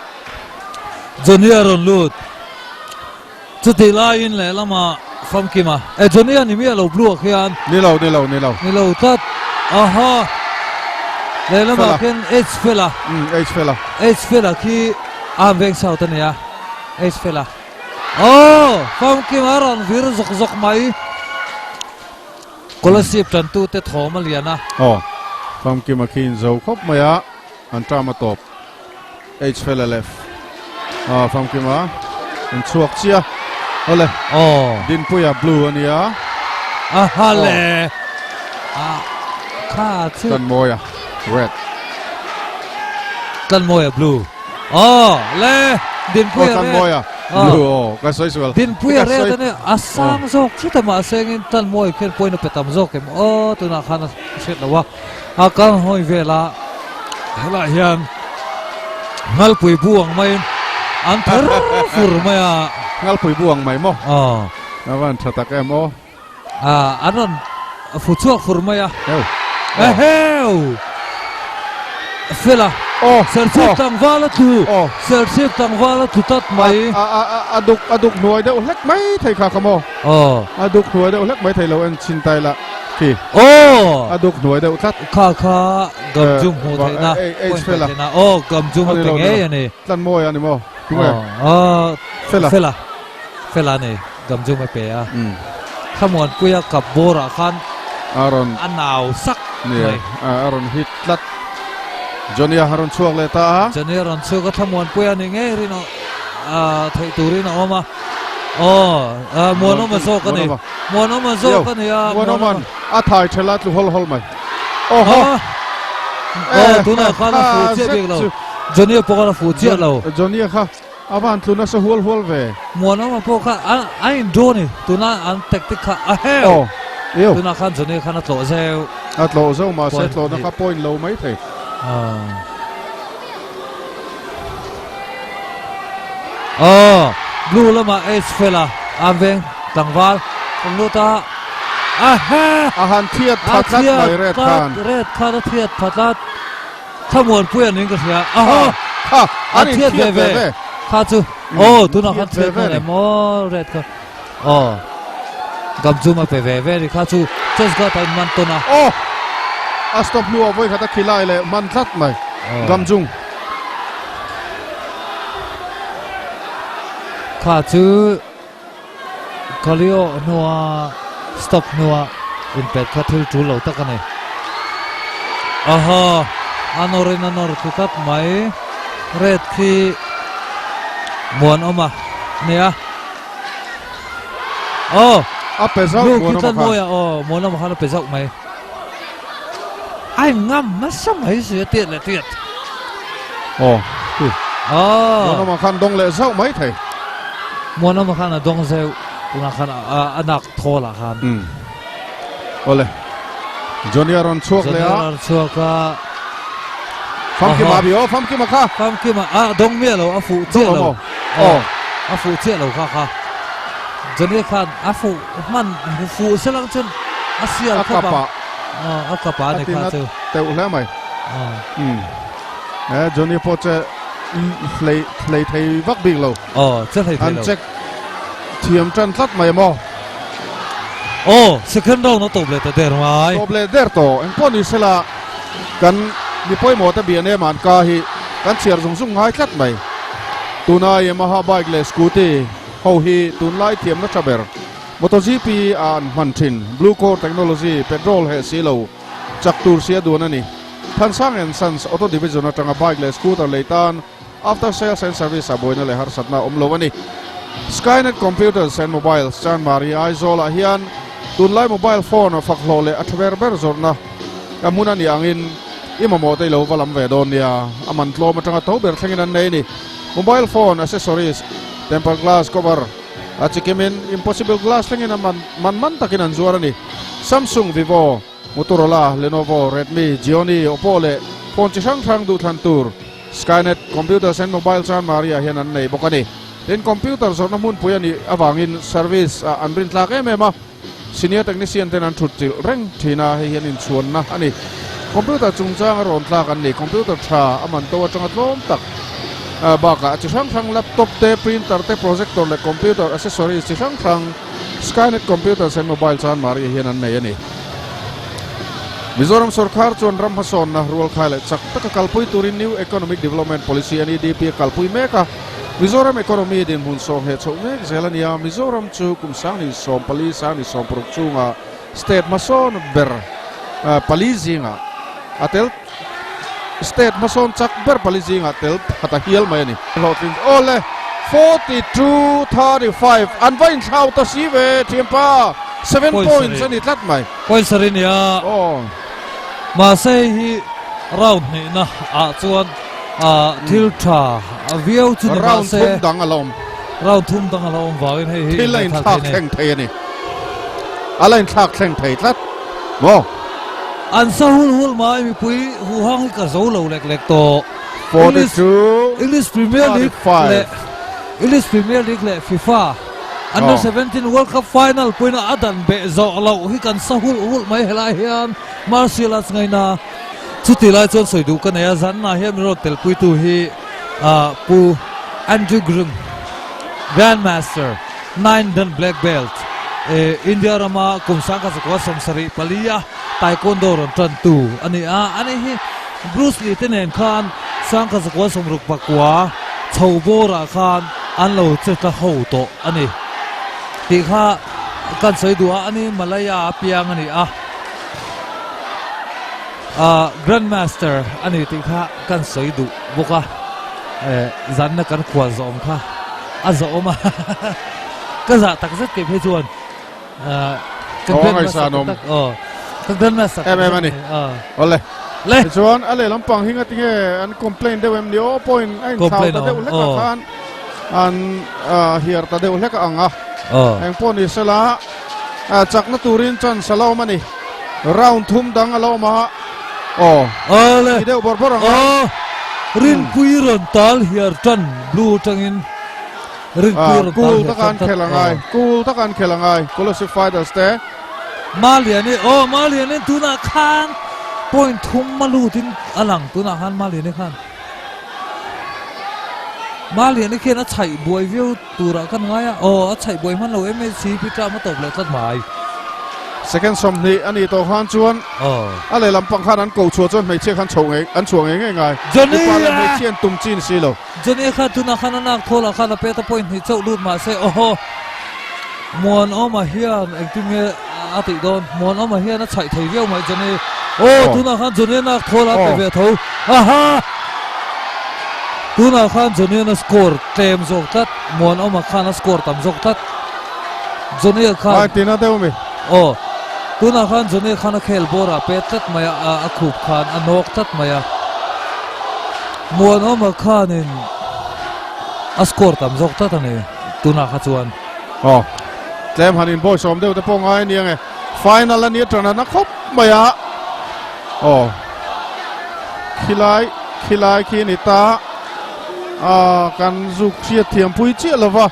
Johnny a rawn lut. Chutih laiin lehlamah Famkima. E, Johnny a ni miah lo blue ah khian. Ni lo, ni lo, ni lo. Ni lo tlat. Aha. Lehlamah khian H fela. Um, H fela. H fela khi a veng south a nia. H fela. Aw, Famkima a rawn vir zawk zawk mai. Kolasib tantute thawm a lian a. Aw, famkim a khi inzo khawp mai a, an term a tawp. H fela lef. Aw, famkim a in chhuak chiah. Awle. Aw. Dinpuia blue a nia. Aha le. A kha chu. Tlanmawia red. Tlanmawia blue. Aw le Dinpuia red. Tlanmawia blue aw ka sawi sual. Dinpuia red a nia a sang zawk thut a mahse engin Tlanmawia khian point a pe tam zawk em aw tunah khan a hriat lo a a kal hawi vel a helaiah hian Ngalpui bu ang maiin an ther fur mai a. Ngalpui bu ang mai maw? Aw. A van tha tak em aw. Ah, an rawn fu chhuak fur mai a. Heu. Eheu! Fela. Oh. Serchhip tlangval a tlu. Oh. Serchhip tlangval a tlu tlat mai. A a a a duk a duk hnuai deuh hlek mai thei kha kha maw? Oh. A duk hnuai deuh hlek mai thei lo en chin tai la khi. Oh. A duk hnuai deuh tlat. Kha kha gamjum hmuh theihna. Eh, Fela. Oh, gamjum a pe ngei a ni. Tlan mawi a ni maw? Tunge? Oh, Fela. Fela. Fela a ni. Gamjum a pe a. Thlamuanpuia kap bawrah khan A rawn a nau sak mai. A rawn hit tlat. Johnny-a a rawn chhuak leh ta a. Johnny-a rawn chhuak a, Thlamuanpuia ni ngei rin theih turin a awm a. Aw, Muanawma zawk a ni. Muanawma zawk a ni a. Muanawma'n a thai ṭhel a tlu hawl hawl mai. Awhaw! Aw, tunah khan a fuh chiah bik lo. Johnny-a pawh khan a fuh chiah lo. Johnny-a kha. A van tlu nasa hual hual ve. Muanawma pawh kha a a in draw ni tuna an tactic kha a heu. Aw eo. Tunah khan Johnny khan a tlawh zeuh. A tlawh zeuh mahse tlawhna kha point lo mai thei. Aw blue lamah H fela an veng tlangval kan lut a a he. A han thiat pha tlat mai red khan. Red khan a thiat pha tlat. Thlamuanpui an in ka hria. Aha! Kha, an thiat ve ve. Kha chu. Aw, tunah khan thiat ve ve maw red kha. Aw. Gamchum a pe ve ve ni kha chu chest guard a in man tawn a. Aw! A stop hnuah vawi khat a khilai leh man tlat mai. Gamchung. Kha chu Kalio hnua stop hnua inpet kha thil tul lo tak a ni. Aha! A nawrin a nawr thu tlat mai. Red khi muanawm a nia. Aw! A pe zauh Blue khi muanawm a tlat khan. mawi a, aw muanawm khan a pe zauh mai. A in ngam nasa mai si a tiat leh tiat. Aw, hi. Aw. Muanawma khan dawng leh zauh mai thei. Muanawma khan a dawng zeuh tunah khan a nak thawl ah khan. Umm. Awle. Johnny a rawn chhuak leh a. Johnny a rawn chhuak a. Famkima bi aw, Famkima kha. Famkima a dawng miah lo, a fuh chiah lo. Aw. A fuh chiah lo kha kha. Johnny khan a fuh hman fuh selang chuan a sial khawp ang. A kap a ni kha chu. A tina teuh hle mai. Umm. E Johnny pawh che hlei hlei thei vak bik lo. Aw, che hlei thei lo. An check thiam tan tlat mai maw? Aw, second round a tawp leh ta der mai. Tawp leh der tawh. Engpawh ni sela kan mi pawimawh te bian em an ka hi kan chhiar zung zung ngai tlat mai. Tuna Yamaha bike leh scooty ho hi tunlai thiamna tha ber MotoGP a an hman thin. Blue Core Technology petrol heh si lo chak tur sia duan a ni. Thansang and Sons Auto Division atanga bike leh scooter lei tan after sales and service ah buaina leh harsatna a awm lo a ni. Skynet Computers and Mobiles Chanmari Aizawl ah hian tunlai mobile phone fak hlawh leh a tha ber ber zawrhna ka hmun a nih angin i mamawh te i lo va lam ve dawn nia. A man tlawm atanga tho ber thlengin an nei a ni. Mobile phone accessories, tempered glass cover, a chikimin impossible glass thlengin a man man man takin an zuar a ni. Samsung, Vivo, Motorola, Lenovo, Redmi, Gionee, Oppo leh phone chi hrang hrang duhthlan tur Skynet Computers and Mobile Chanmari ah hian an nei bawk a ni. Tin, computer zawrhna hmunpui a nih avangin service ah an rintlak em em a, senior technician ten an thut chilh reng thin a, hei hian inchhuanna a ni. Computer chungchang a rawn tlak an ni. Computer tha a man to atanga tlawm tak bakah chi hrang hrang laptop te, printer te, projector leh computer accessories chi hrang hrang Skynet Computers and Mobile Chanmari hian an nei a ni. Mizoram sorkar chuan ram hmasawnna rualkhai leh chak taka kalpui turin New Economic Development Policy, NEDP, a kalpui mek a. Mizoram economy dinhmun sawmheh chhoh mek zel a nia. Mizoram chu kum 2014, 2016 chhunga. State hmasawn ber pali zingah a tel State hmasawn chak ber pali zingah tel phat a hial mai a ni. Hlawhtlin awle 42 35 an va inthlau ta si ve thianpa 7 points a ni tlat mai. Points a ri nia. Aw. Mahse hei hi round hnihna ah chuan thil tha viau chu ni mahse. Round thum dang a la awm. Round thum dang a la awm vangin hei hi thil a inthlak thleng thei a ni. A la inthlak thleng thei tlat maw? An sa hul hul mai mipui huhang hi ka zo lo lek lek tawh. 42 English Premier League leh English Premier League leh FIFA Under 17 World Cup final puina a dan beh zawh loh hi kan sa hul hul mai helai hian martial arts ngaina chuti lai chuan sawi duh ka nei a zanna hian min rawn telpuitu hi Pu Andrew Grim Grandmaster Nine Dan Black Belt India rama kum sangkhat zakua 74 a Taekwondo rawn tantu a ni a ani hi Bruce Lee te nen khan 1969 chho bawrah khan an lo che tla ho tawh a ni tih kha kan sawi duh a, ani Malaya a piang a ni a, ah Grandmaster a ni tih kha kan sawi duh bawk a, eh zanna kan khual zawm kha a zawm a, ka zah tak zet kei phei chuan. Kan Grandmaster tak aw kan Grandmaster em em ani ole le chuan a leh lampang hi ngatinge an complain deuh em ni aw point a in thlau ta deuh hlek a khan an hiar ta deuh hlek a ang a eng pawh ni sela chakna turin chance a la awm ani round thum dang a la awm a aw ole deuh bawr bawr ang a rinpui rawn tal hiar tan blue tangin Cool taka an khel angai, cool taka an khel angai, Kolasib Fighters te. Maliani, aw Maliani tunah khan point thum a lutin a lang tunah khan Maliani khan. Maliani khian a chhaih buai viau turah kan ngai a, aw a chhaih buai hman lo MHC Peter a tawp leh tlat mai. Second 20 a nih tawh khan chuan a lehlam pang khan an ko chhuah chuan hmeichhia khan chho ngei an chhuah ngei ngei ngai. Mipa leh hmeichhia an tum chin si lo. Johnny kha tunah khan a nak thawl ah khan a pet a point hnih chauh lut mahse awhaw Muanawma hian engtin nge a tih dawn Muanawma hian a chhaih thei viau mai Johnny aw tunah khan Johnny a nak thawl a pe ve tho aha tunah khan Johnny a score tlem zawk tlat Muanawma khan a score tam zawk tlat Johnny khan ai tina deuh mi aw tunah khan Johnny khan a khel bawr ah pet tlat mai a a khup khan a nawk tlat mai a. Muanawma khanin a score tam zawk tlat a ni tunah kha chuan. Aw, tlem han inbawi sawm deuh te pawh ngai a ni ange. Final a nia tan a na khawp mai a. Aw, khilai, khilai khi a ni ta. Ah, kan zuk hriat thiam pui chiah lo va.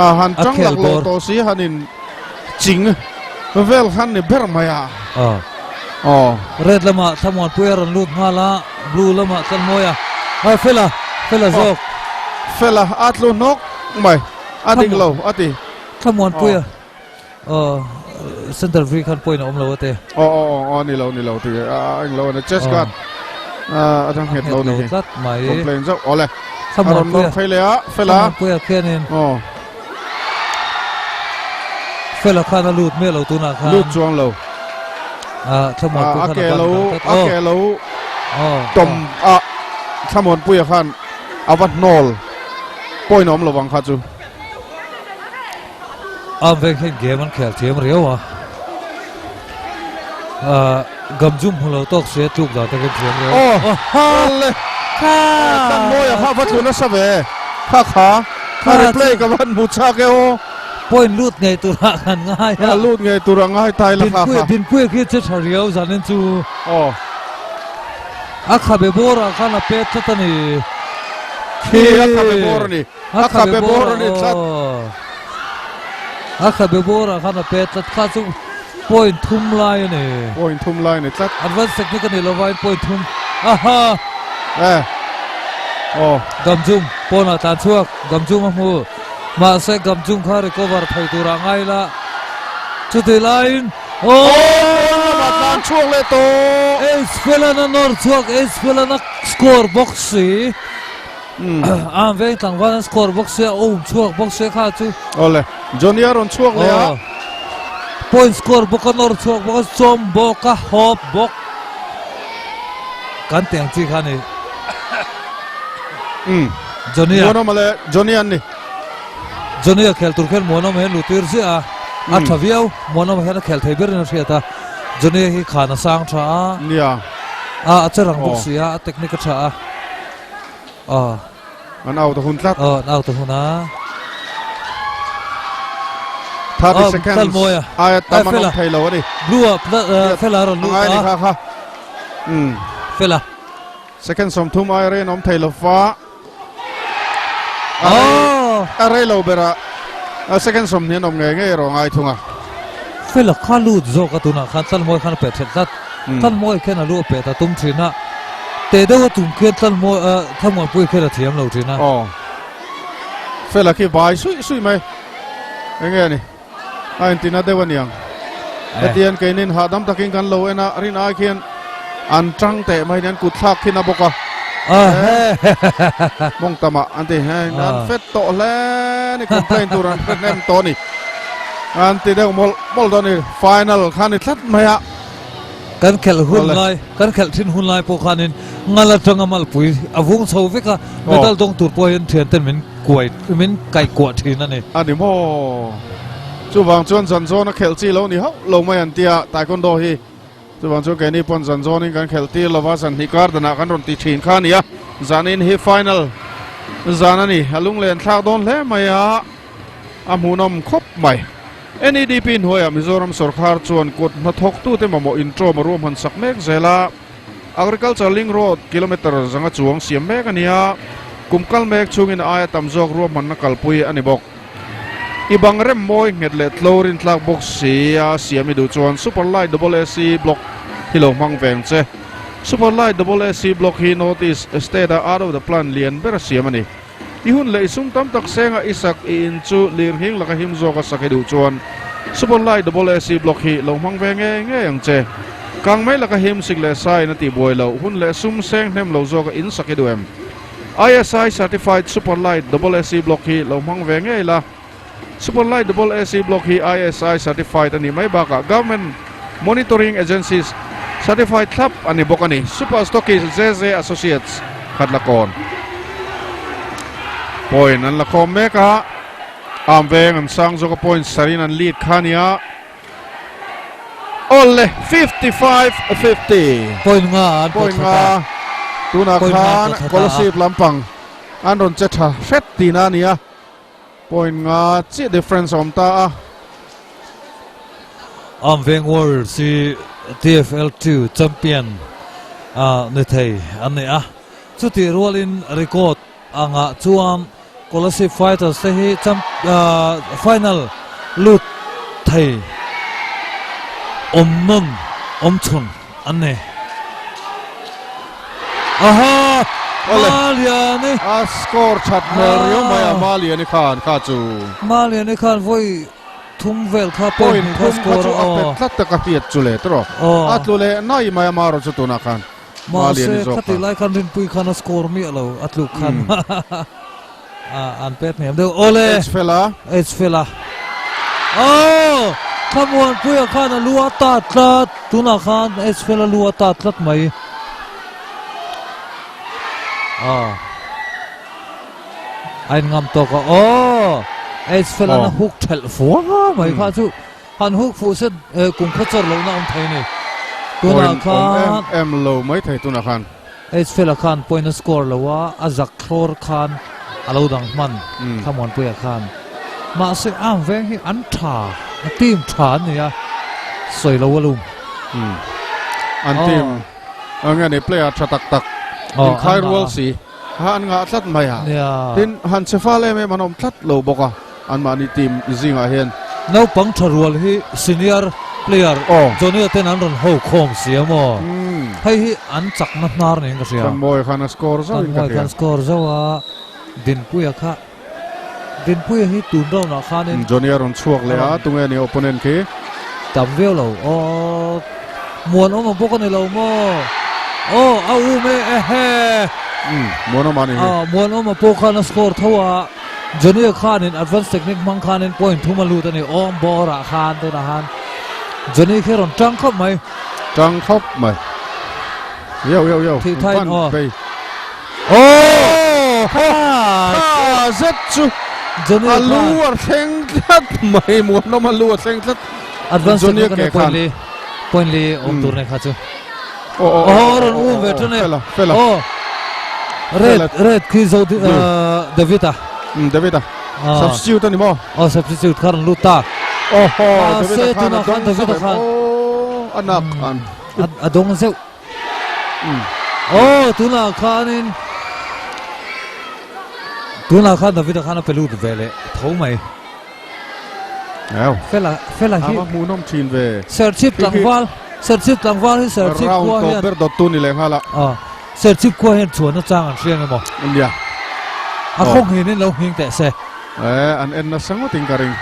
Ah, han tang lak lo tawh si han in ching vel khan ni ber mai a. Aw. Aw. Red lamah Thlamuanpui a rawn lut nghal a. Blue lamah tlan mawi a, a Fela, Fela zawk. Fela a tlu hnawk mai, a dik lo a ti. Thlamuanpui a, aw center free khan point a awm lo a ti. Aw aw aw aw ni lo ni lo ti a eng lo a ni chest guard a atang nghet lo ni hi. Tlat mai. Complain zauh awle. A rawn nawr phei leh a, Fela. Thlamuanpui a khianin. Aw. Fela khan a lut miah lo tunah khan. Lut chuang lo. Thlamuanpui a khan ke a lo ban a ke lo tawm a Thlamuanpuia khan a va hnawl point a awm lovang kha chu. Am veng hian game an khel thiam riau a. Gamjum hmu lo tawk se tluk dan takin thiam riau. Aw le Tlanmawia kha va tlu nasa ve kha kha kha replay ka van hmu chak e aw. Point lut ngei turah kan ngai a. Lut ngei turah ngai tai la kha kha. Dinpuia khi che tha riau zanin chu. Aw. A khabe bawrah khan a pet tlat a ni. Khi a khabe bawr a ni. A khabe bawr a ni tlat. A khabe bawrah khan a pet tlat kha chu point thum lai a ni. Point thum lai a ni tlat. Advance technique a ni lovin point thum. Aha! Eh. Aw. Gamjum pawnah tlan chhuak. Gamjum a hmu. Mahse Gamjum kha recover thei turah ngai la. Chutih laiin Aw! Pawn lamah tlan chhuak leh tawh. Ace Felan a nawr chhuak. Ace Felan a score bawk si. Am veng tlangval an score bawk sia, a um chhuak bawk sia kha chu. Awle, Johnny a rawn chhuak leh a. Point score bawk a nawr chhuak bawk a chawm bawk a hawp bawk. Kan tih ang chi kha a ni. Um. Johnny a. Muanawma leh Johnny an ni. Johnny a khel tur khian Muanawma hian lutir ziah a. A tha viau. Muanawma hian a khel thei berin a hriat a. Johnny hi khan a sang tha a. Nia. A a che rang bawk si a, a technique a tha a. Aw. An out a hun tlat. Aw, an out a hun a. 30 seconds aia tam an awm thei lo a ni. Blue a Fela a rawn lut a. Angai ni kha kha. Um. Fela. Second 30 aia rei an awm thei lo fa. A rei lo bera second 20 an awm ngei ngei erawh ngai thung a. Fela kha lut zawk a tunah khan Tlanmawi khan a pet ṭhet tlat. Tlanmawi khian a lu a pet a tum ṭhin a. Teh deuh a tum khian Tlanmawi Thlamuanpui khian a thiam lo ṭhin a. Aw. Fela khi vai suih suih mai. Enge a ni? A intina deuh a niang. Hetiang keinin hahdam takin kan lo en a, rin ai khian an tang teh mai an kut thlak khin a bawk a. Mawng tamah an ti hei an fet tawh hle ni complain tur an hre hnem tawh a ni. An ti deuh mawlh mawlh dawn a ni. Final kha ni tlat mai a. Kan khelh hun lai, kan khelh thin hun lai pawh khanin ngal atanga malpui a vung chho vek a, medal dawng tur pawh hian thianten min kuai, min kaihkuah thin a ni. A ni maw? Chuvang chuan zan zawn a khelh chi lo ni hauh lo mai an tia Taekwondo hi. Chuvang chuan keini pawn zan zawnin kan khelh tir lova, zan hnih kar danah kan rawn ti thin kha a ni a. Zanin hi final zan a ni, a lunglen thlak dawn hle mai a, a hmuhnawm khawp mai. NEDP hnuaiah Mizoram sawrkar chuan kut hnathawktute mamawh intawm a ruahman sak mek zel a, Agriculture Link Road kilometre zanga chuang siam mek a ni a, kum kal mek chhungin a aia tam zawk ruahmanna kalpui a ni bawk. I bang rem mawi nghet leh tlo rintlak bawk si a siam i duh chuan Super Light Double AC Block hi lo hmang veng che. Super Light Double AC Block hi North East State-a out of the plant lian ber a siam a ni. I hun leh i sum tam tak senga i sak i in chu lirnghing laka him zawka sak i duh chuan Super Light Double AC Block hi lo hmang ve ngei ngei ang che. Kang mai laka him sik leh sa in a tihbuai loh hun leh sum seng hnem lo zawka in sak i duh em? ISI Certified Super Light Double AC Block hi lo hmang ve ngei la. Super Light Double AC Block hi ISI Certified a nih mai bakah Government Monitoring Agencies Certified thlap a ni bawk a ni. Super Stockist JJ Associates khat la kawn. Point an la khawm mek a, Arm veng an sang zawk a point sarin an lead kha a nia. Awle 55 50. Point nga an pawt Point nga tunah khan Kolasib lampang an rawn che tha hret tihna a ni a. Point nga chiah difference a awm ta a. Amveng Warriors hi TFL 2 champion a ni thei an ni a. Chutih rualin record angah chuan Kolasib Fighters te hi final lut thei awm nawn awm chhun an ni. Aha! Maliani! A score that hmel riau mai a Maliani khan kha chu. Maliani khan vawi thum vel kha point hnih kha score a. Point thum kha chu a pet tlat tak a hriat chu le tawh. A tlu leh nai mai a Maro chu tunah khan. Mahse khati lai khan Rinpui khan a score miah lo a tluk khan. An pet hniam deuh. Awle! H fela. H fela. Aw! Thlamuanpuia khan a lu a tat tlat. Tunah khan H fela lu a tat tlat mai. Aw. A in ngam tawk a. Aw! H fela na hook thelh fua mai kha chu. Han hook fuh se kum khaw chawr lohna awm thei a ni. Tunah khan. Point awm em em lo mai thei tunah khan. H-Fela khan point a score lo a, a zak thlawr khan a lo dang hman Thlamuanpuia khan. Mahse Arm veng hi an tha, a team tha an ni a, sawi lo a lum. An team ang nge ni player tha tak tak inkhai rual si kha an ngah tlat mai a. Tin han che fal em em an awm tlat lo bawk a. Anmahni team zingah hian. Naupang tha rual hi senior player Johnny-a ten an rawn ho khawm si a maw? Hei hi an chakna hnar niin ka hria. Tanmawi khan a score zauh in ka hria. Tanmawi khan score zauh a, Dinpuia kha Dinpuia hi tun round ah khanin. Johnny-a rawn chhuak leh a, tunge ni opponent khi? Tam viau lo. Aw Muanawma bawk a ni lo maw? Aw a um e ehe. Muanawma a ni hi. Muanawma pawh khan a score tho a. Johnny-a khanin advance technique hmang khanin point thum a lut a ni, awm bawrah khan tunah khan. Johnny khi a rawn tang khawp mai. Tang khawp mai. Yo yo yo. Thih thain aw. Bay. Oh! Kha zet chu. Johnny A lu a thleng tlat mai muanawm a lu a thleng tlat. Advance Johnny technique ke a point khan. li point li awm tur nei kha chu. Oh oh Oh rawn um ve tun e. Fela fela. Oh. Red Fela. red khi zo David a. David a. Substitute ani maw? Oh substitute kha rawn lut ta. Oh ho David Mahse a khan a tunah khan dawng David a zauh em khan. Oh a nak khan. A dawng zeuh. Oh tunah khanin tunah khan David a khan a pe lut ve leh tho mai. Eo. Fela fela hi. Ava hmuhnawm thin ve. Serchhip tlangval Serchhip tlangval hi Serchhip khua hian. Round tawp ber dawt tu ni leh nghal a. Ah Serchhip khua hian chhuan nachang an hria nge maw? Nia. A khaw nghin in lo nghing teh se. Eh an en nasa ngawt in ka ring.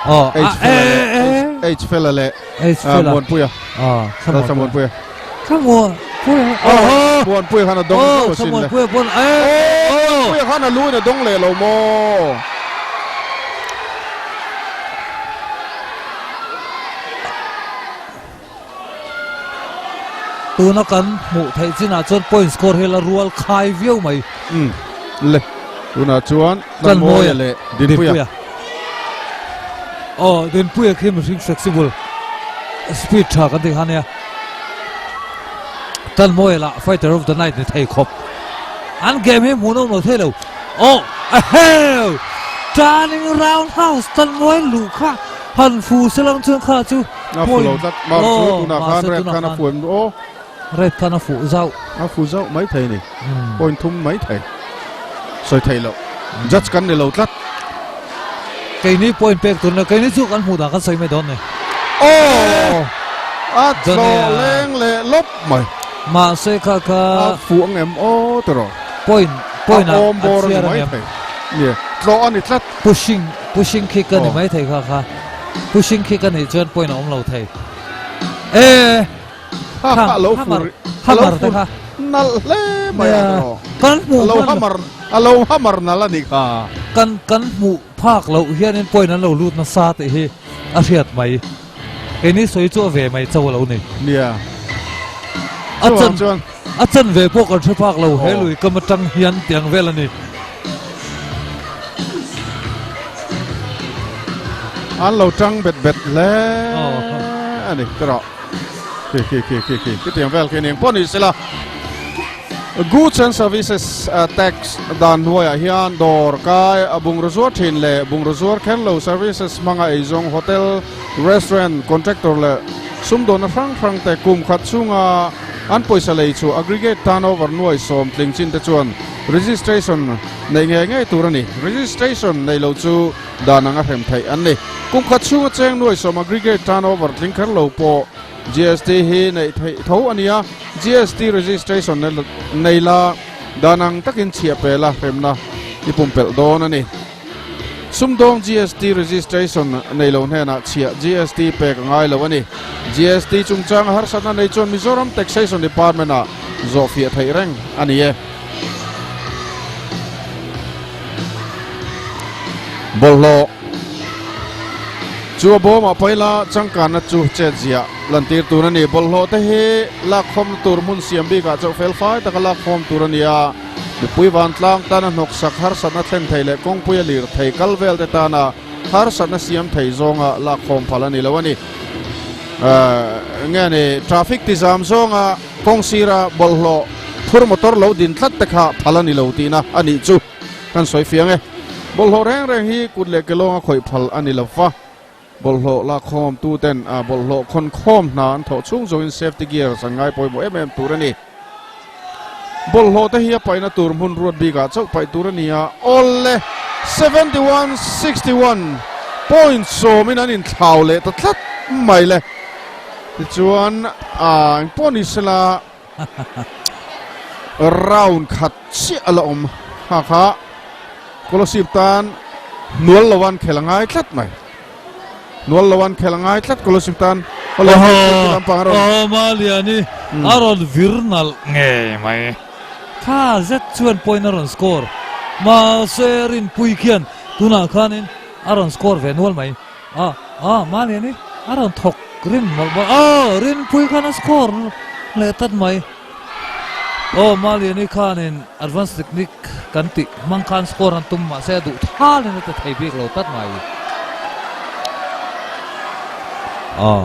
Oh H fela leh H fela leh H fela. Muanpuia. Ah Thlamuanpuia. Thlamuanpuia. Oh Muanpuia khan a dawng Oh Thlamuanpuia pawn eh oh Muanpuia khan a lu in a dawng leh lo maw? Tuna kan hmuh theih chinah chuan point score hi la rual khai viau mai. Umm le tunah chuan Tlanmawia leh Dinpuia. Aw Dinpuia khi mihring flexible speed tha kan tih kha nia. Tlanmawia lah fighter of the night ni thei khawp. An game hi hmuh nawm lo thei lo. Aw aheu turning round house Tlanmawia luh kha han fu se lang chuan kha chu A fu lo tlat mar chu tunah khan red khan a fu em aw. Red khan a fuh zauh. A fu zauh mai thei ni. Point thum mai thei. Sawi thei loh. Judge kan ni lo tlat. Keini point pek tur ni keini chu kan hmuh dan kan sawi mai dawn ni. Aw! A tlawh leng leh lawp mai. Mahse kha kha. A fuh ang em aw tiraw. Point point a awm bawr a ni mai thei. Nia tlawh a ni tlat. Pushing pushing kick a ni mai thei kha kha. Pushing kick a nih chuan point a awm lo thei. E! Ha ha lo fur hammer te kha. Nalh hle mai a tiraw. Kan hmuh lo hammer a lo hammer nalh a nih kha. Kan kan hmuh phak loh hianin point an lo lut nasa tih hi a hriat mai. Keini sawi chu a ve mai cho a lo ni. Nia. A chan a chan ve pawh kan hre phak lo he lui kam atang hian tiang vel a ni. An lo tang bet bet hle a ni tiraw. Khi khi khi khi khi khi tiang vel khi ni pawh ni sela. Goods and Services Tax dan hnuaiah hian dawr kai a bungraw zuar thin leh bungraw zuar kher lo services hmanga eizawng hotel, restaurant, contractor leh sumdawnna hrang hrang te kum khat chhunga an pawisa lei chu aggregate turnover nuai sawm tling chin te chuan registration nei ngei ngei tur a ni. Registration nei lo chu dan anga hrem theih an ni. Kum khat chhunga cheng nuai sawm aggregate turnover tling kher lo pawh GST hi neih theih tho a nia, GST registration nei la dan ang takin chhiah pe la hremna i pumpelh dawn a ni. Sumdawng GST registration nei lo hnenah chhiah GST pek a ngai lo a ni. GST chungchanga harsatna nei chuan Mizoram Taxation Department-ah zawhfiah theih reng a ni e. Bawlhhlawh chu a bawmah paila changkanna chu chet ziah lantir tur a ni. Bawlhhlawh te hi lakkhawmna tur hmun siam bikah chauh fel fai taka lakkhawm tur a ni a. Mipui vantlang tana hnawksak harsatna thlen thei leh kawngpui a lir thei kal vel te tana harsatna siam thei zawnga lakkhawm phal a ni lo a ni. Nge ni traffic tizam zawnga kawng sira bawlhhlawh phur motor lo din tlat te kha phal a ni lo tihna a nih chu kan sawi fiang e. Bawlhhlawh reng reng hi kut leh ke lawnga khawih phal a ni lo va, bawlhhlawh lakkhawm tu ten bawlhhlawh khawn khawm hna an thawh chhung zawngin safety gears an ngai pawimawh em em tur a ni. Bawlhhlawh te hi a paihna tur hmun ruat bikah chauh paih tur a ni a, awle 71 61 point sawmin an inthlau leh ta tlat mai le. Tichuan engpawh ni sela round khat chiah a la awm kha kha Kolasib tan hnual lo an khel a ngai tlat mai. Hnual lo an khel a ngai tlat Kolasib tan. Aw Maliani a rawn vir nalh ngei mai. Tha zet chuan point a rawn score. Mahse Rinpui khian tunah khanin a rawn score ve nual mai. A, a, Maliani. A rawn thawk rim mawlh mawlh aw Rinpui khan a score leh tlat mai. Aw Maliani khanin advance technique kan tih hmang khan score an tum mahse a duh thalin a ti thei bik lo tlat mai. Aw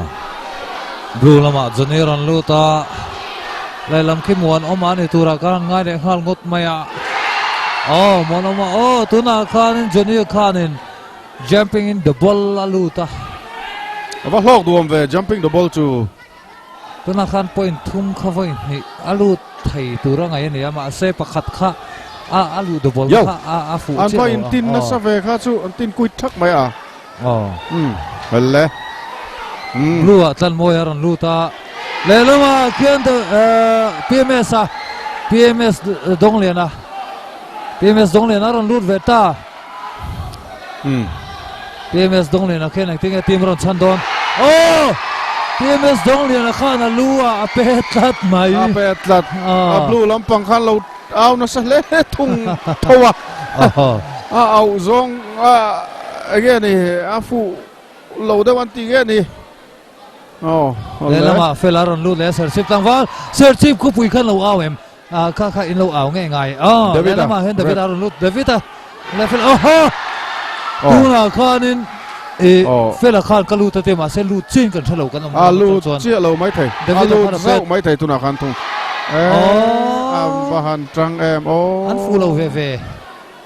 blue lamah Johnny a rawn lut a, lehlam khi Muanawma a ni turah khan an ngai leh nghal ngawt mai a. Aw Muanawma aw tunah khanin Johnny khanin Jumping in the ball a lut a. A va hlawk duam ve jumping the ball chu. Tunah khan point thum kha vawi hnih a lut thei tur a ngaih a ni a, mahse pakhat kha a a luh the ball kha a a fuh An chiah va lo a. intin nasa ve kha chu an tin kuit thak mai a. Aw. Umm hel e. Umm. Blue ah Tlanmawi a rawn lut a, lehlamah khian PMS a PMS Dawngliana PMS Dawngliana a rawn lut ve ta. PMS Dawngliana khian engtin nge team rawn chhan dawn? Aw! PMS Dawngliana khan a lu ah a pe tlat mai. A pe tlat. A blue lampang khan lo au nasa hle thung tho a. A auh zawng a enge ni a fuh lo deuh an ti nge ni. Aw, awle. Lehlamah Fela rawn lut leh a Serchhip tlangval. Serchhip khawpui khan lo au em? Ah kha kha in lo au ngei ngai. Aw, David a. lehlamah hian David Red. a rawn lut. David a leh Fela awhaw! Aw. Tunah khanin i Aw. Fela khan ka lut a ti mahse lut chiin kan hre lo kan awm A lo lut chuan. chiah lo mai thei. A David a lut khan a zauh pet. mai thei tunah khan thung. Eh, Aw. a va han tang em aw. An fu lo ve ve.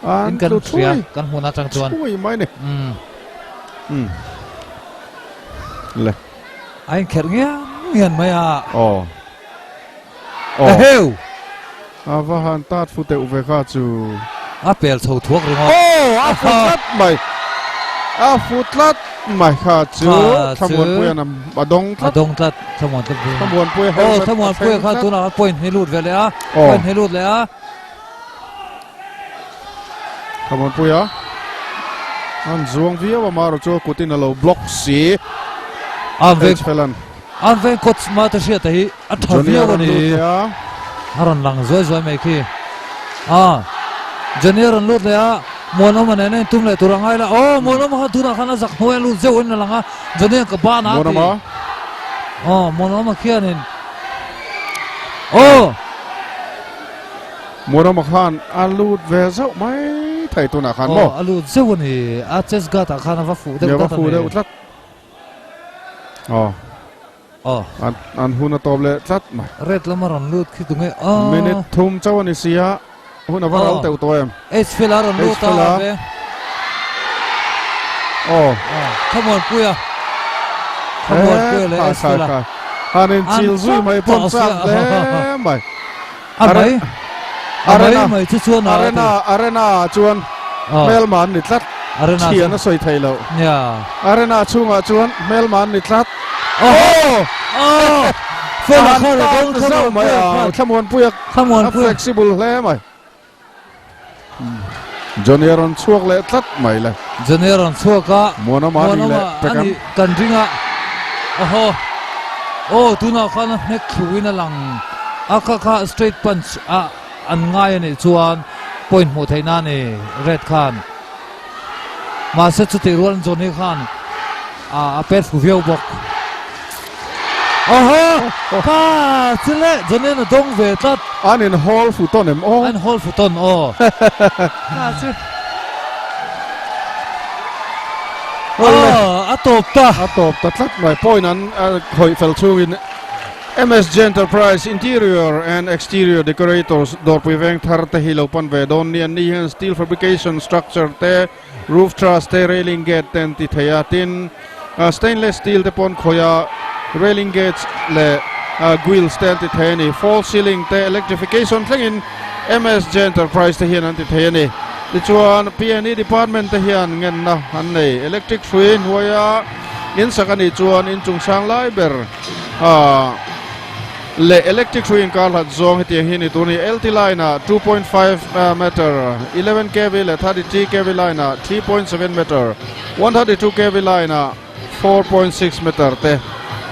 An In kan tlu hria thuai. kan hmun atang chuan. Thuai mai ni. Umm. Umm. Le. A inkherh ngian ngian mai a. Aw. Aw. Eheu! A va han tat fu teuh ve kha chu. A pel chho thuak ringawt. Aw! A fu tlat mai. A fu tlat mai kha chu. Kha chu. Thlamuanpuia'n a dawng tlat. A dawng tlat. Thlamuanpuia. Thlamuanpuia Aw, helmet a Thlamuanpuia thleng kha tlat. tunah point hi lut ve leh a. Aw. Point hi lut leh a. Thamuanpuia an zuang viau a marawh chu a kutin a lo block si. An veng H-Felan. An veng coach ma te hriat hi a tha Johnny viau a a rawn ni. lut leh a. A rawn lang zuai zuai mai khi. A Johnny a rawn lut leh a, Muanawma nena intum leh tur a ngai la. Aw Muanawma kha tunah khan a zak hnuai a lut zeuh in a lang a, Johnny an ka ban a ti. Muanawma. Aw Muanawma khianin Aw. Muanawma khan a lut ve zauh mai thei tunah khan maw? Aw, a lut zeuh a ni. A chest guard ah khan a va fuh deuh tlat a ni. A va fuh deuh tlat. Aw. Aw. An, an hun a tawp leh tlat mai. Red lama rawn lut khi tunge? Aw. Minute thum chauh a ni si a, hun a va ral teuh tawh em? H Fela a rawn lut a, a ve. Aw. Thamuanpuia. Thamuanpuia leh H Fela. Han inchil zui mai pawh an chak hle mai. A mai a mai mai chu chuan a Arena arena ah chuan hmelma an ni tlat Arena thian a sawi thei lo nia Arena chhungah chuan hmelma an ni tlat Oh oh Fela kha la dawng zauh mai a Thlamuanpuia Thlamuanpuia a flexible hle mai Johnny a rawn chhuak leh tlat mai le Johnny a rawn chhuak a Muanawma a ni leh Muanawma a ni kan ring a Ahaw Aw tunah khan a hnek thluin a lang a kha kha straight punch a an ngai a nih chuan point hmuh theih na a ni Red khan mahse chutih rual Johnny khan a pet fu viau bawk. Oho! Kha chi le Johnny an a dawng ve tlat. An in hawl fu tawn em aw? An hawl fu tawn aw. Kha chi. Aw, a tawp ta. A tawp ta tlat mai. Point an khawih fel chungin MSG Enterprise Interior and Exterior Decorators dawrpui veng thar te hi lo pan ve dawn ni. An ni hian steel fabrication structure te, Roof truss te railing gate te an ti thei a, tin stainless steel te pawh an khawih a, railing gates leh grills te an ti thei a ni. False ceiling te electrification thlengin MSJ Enterprise te hian an ti thei a ni. Tichuan PNE department te hian ngenna an nei. Electric hrui hnuaia in sak a nih chuan inchung sang lai ber Leh electric hrui inkar hlat zawng hetiang hi ni tur a ni. LT line ah 2.5 meter, 11 kv leh 33 kv line ah 3.7 meter, 132 kv line ah 4.6 meter te.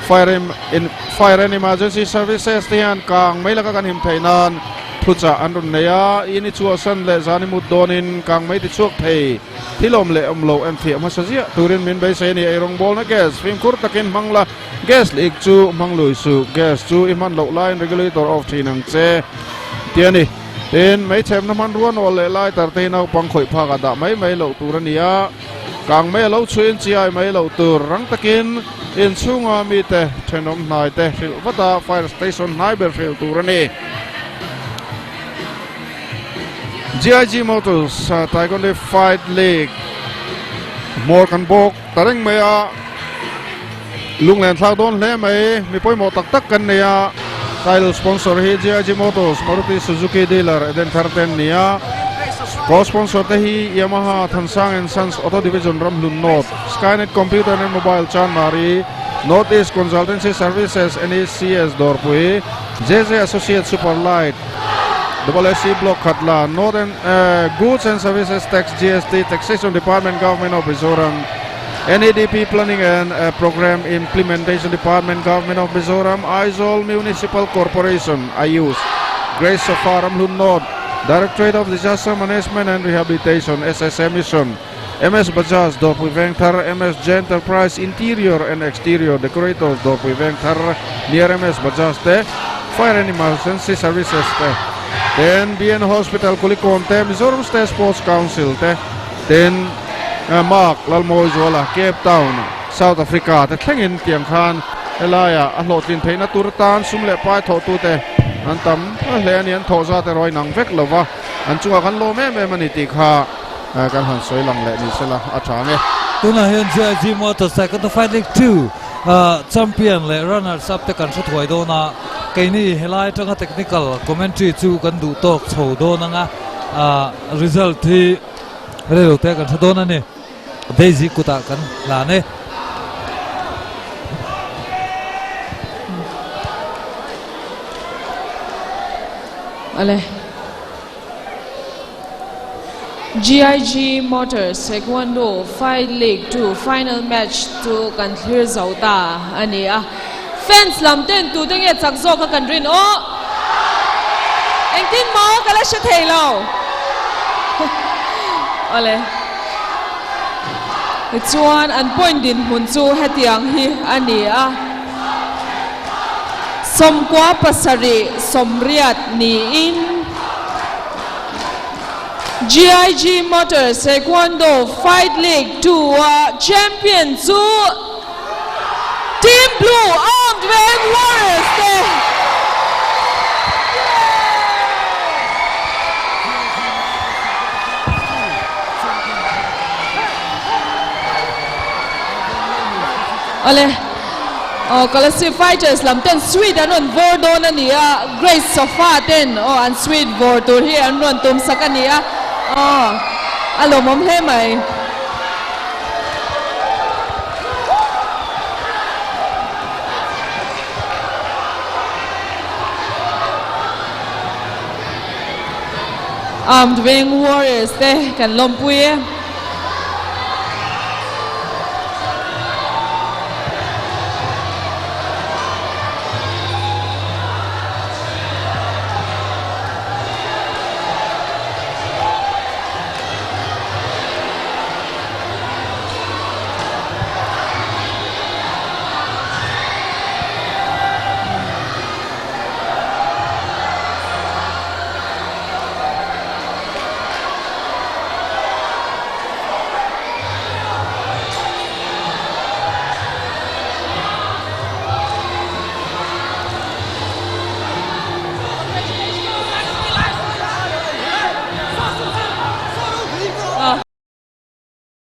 Fire in Fire and Emergency Services te hian kang mai laka kan him theih nan Thuchah an rawn nei a, in i chhuahsan leh zan i mut dawnin kang mai ti chhuak thei. Thil awm leh awm lo enfiah hmasa ziah turin min beisei a ni. Eirawngbawlna gas fimkhur takin hmang la, gas leak chu hmang lui suh. Gas chu i hman loh laiin regulator off thin ang che ti a ni. Tin, meichhemna hmanrua nawl leh lighter te hi naupang khawih phakah dah mai mai loh tur a ni a, kang mai a lo chhuihin chiai mai loh tur. Rang takin inchhunga mite thenawm hnai te hrilh vat a, fire station hnai ber hrilh tur a ni. GIG Motors Taekwondo Fight League hmawr kan bawk ta reng mai a, lunglen thlak dawn hle mai, mi pawimawh tak tak kan nei a, title sponsor hi GIG Motors Maruti Suzuki dealer Eden Thar te an ni a, co-sponsor te hi Yamaha Thansang and Sons Auto Division Ramhlun North, Skynet Computer and Mobile Chanmari, North East Consultancy Services NECS Dawrpui, JJ Associates Superlight, Double SC Block Khatla, Northern Goods and Services Tax GST Taxation Department Government of Mizoram, NEDP Planning and Program Implementation Department Government of Mizoram, Aizawl Municipal Corporation, IUS, Grace Sofa Ramhlun North, Directorate of Disaster Management and Rehabilitation, SSA Mission, MS Bajaj, Dawrpui Vengthar, MS J Enterprise Interior and Exterior Decorators, Dawrpui Vengthar, near MS Bajaj te, Fire and Emergency Services te, ten BN Hospital Kulikawn te, Mizoram State Sports Council te, ten Mark Lalmawizuala, Cape Town, South Africa te thlengin tiang khan helaia a hlawhtlin theihna tur atan sum leh pai thawhtute an tam hle a ni, an thawh zat erawh a inang vek lova, an chungah kan lawm em em a ni tih kha. Kan han sawi lang leh ni sela a tha ang e. Tunah hian GIG Motors Taekwondo Fight League 2 champion leh runners up te kan hre thuai dawn a, keini helai atanga technical commentary chu kan duh tawk chho dawn ang a, result hi reilo te kan hre dawn a ni. Daisy kutah kan hlan e. Awle. GIG Motors Taekwondo Fight League 2 final match chu kan thlir zo ta a ni a. Fans lam ten tute nge chak zawk a kan rin aw? Engtin maw ka la hre thei lo. Awle. Tichuan an point dinhmun chu hetiang hi a ni a. 97 80 niin GIG Motors Taekwondo Fight League 2 a champion chu Team Blue Armed Veng Warriors te. Awle. Aw Kolasib Fighters lam ten sweet an rawn vawr dawn a ni a, Grace Sofa ten aw an sweet vawr tur hi an rawn tum sak a ni a, aw a lawmawm hle mai. Armed Veng Warriors te kan lawmpui e.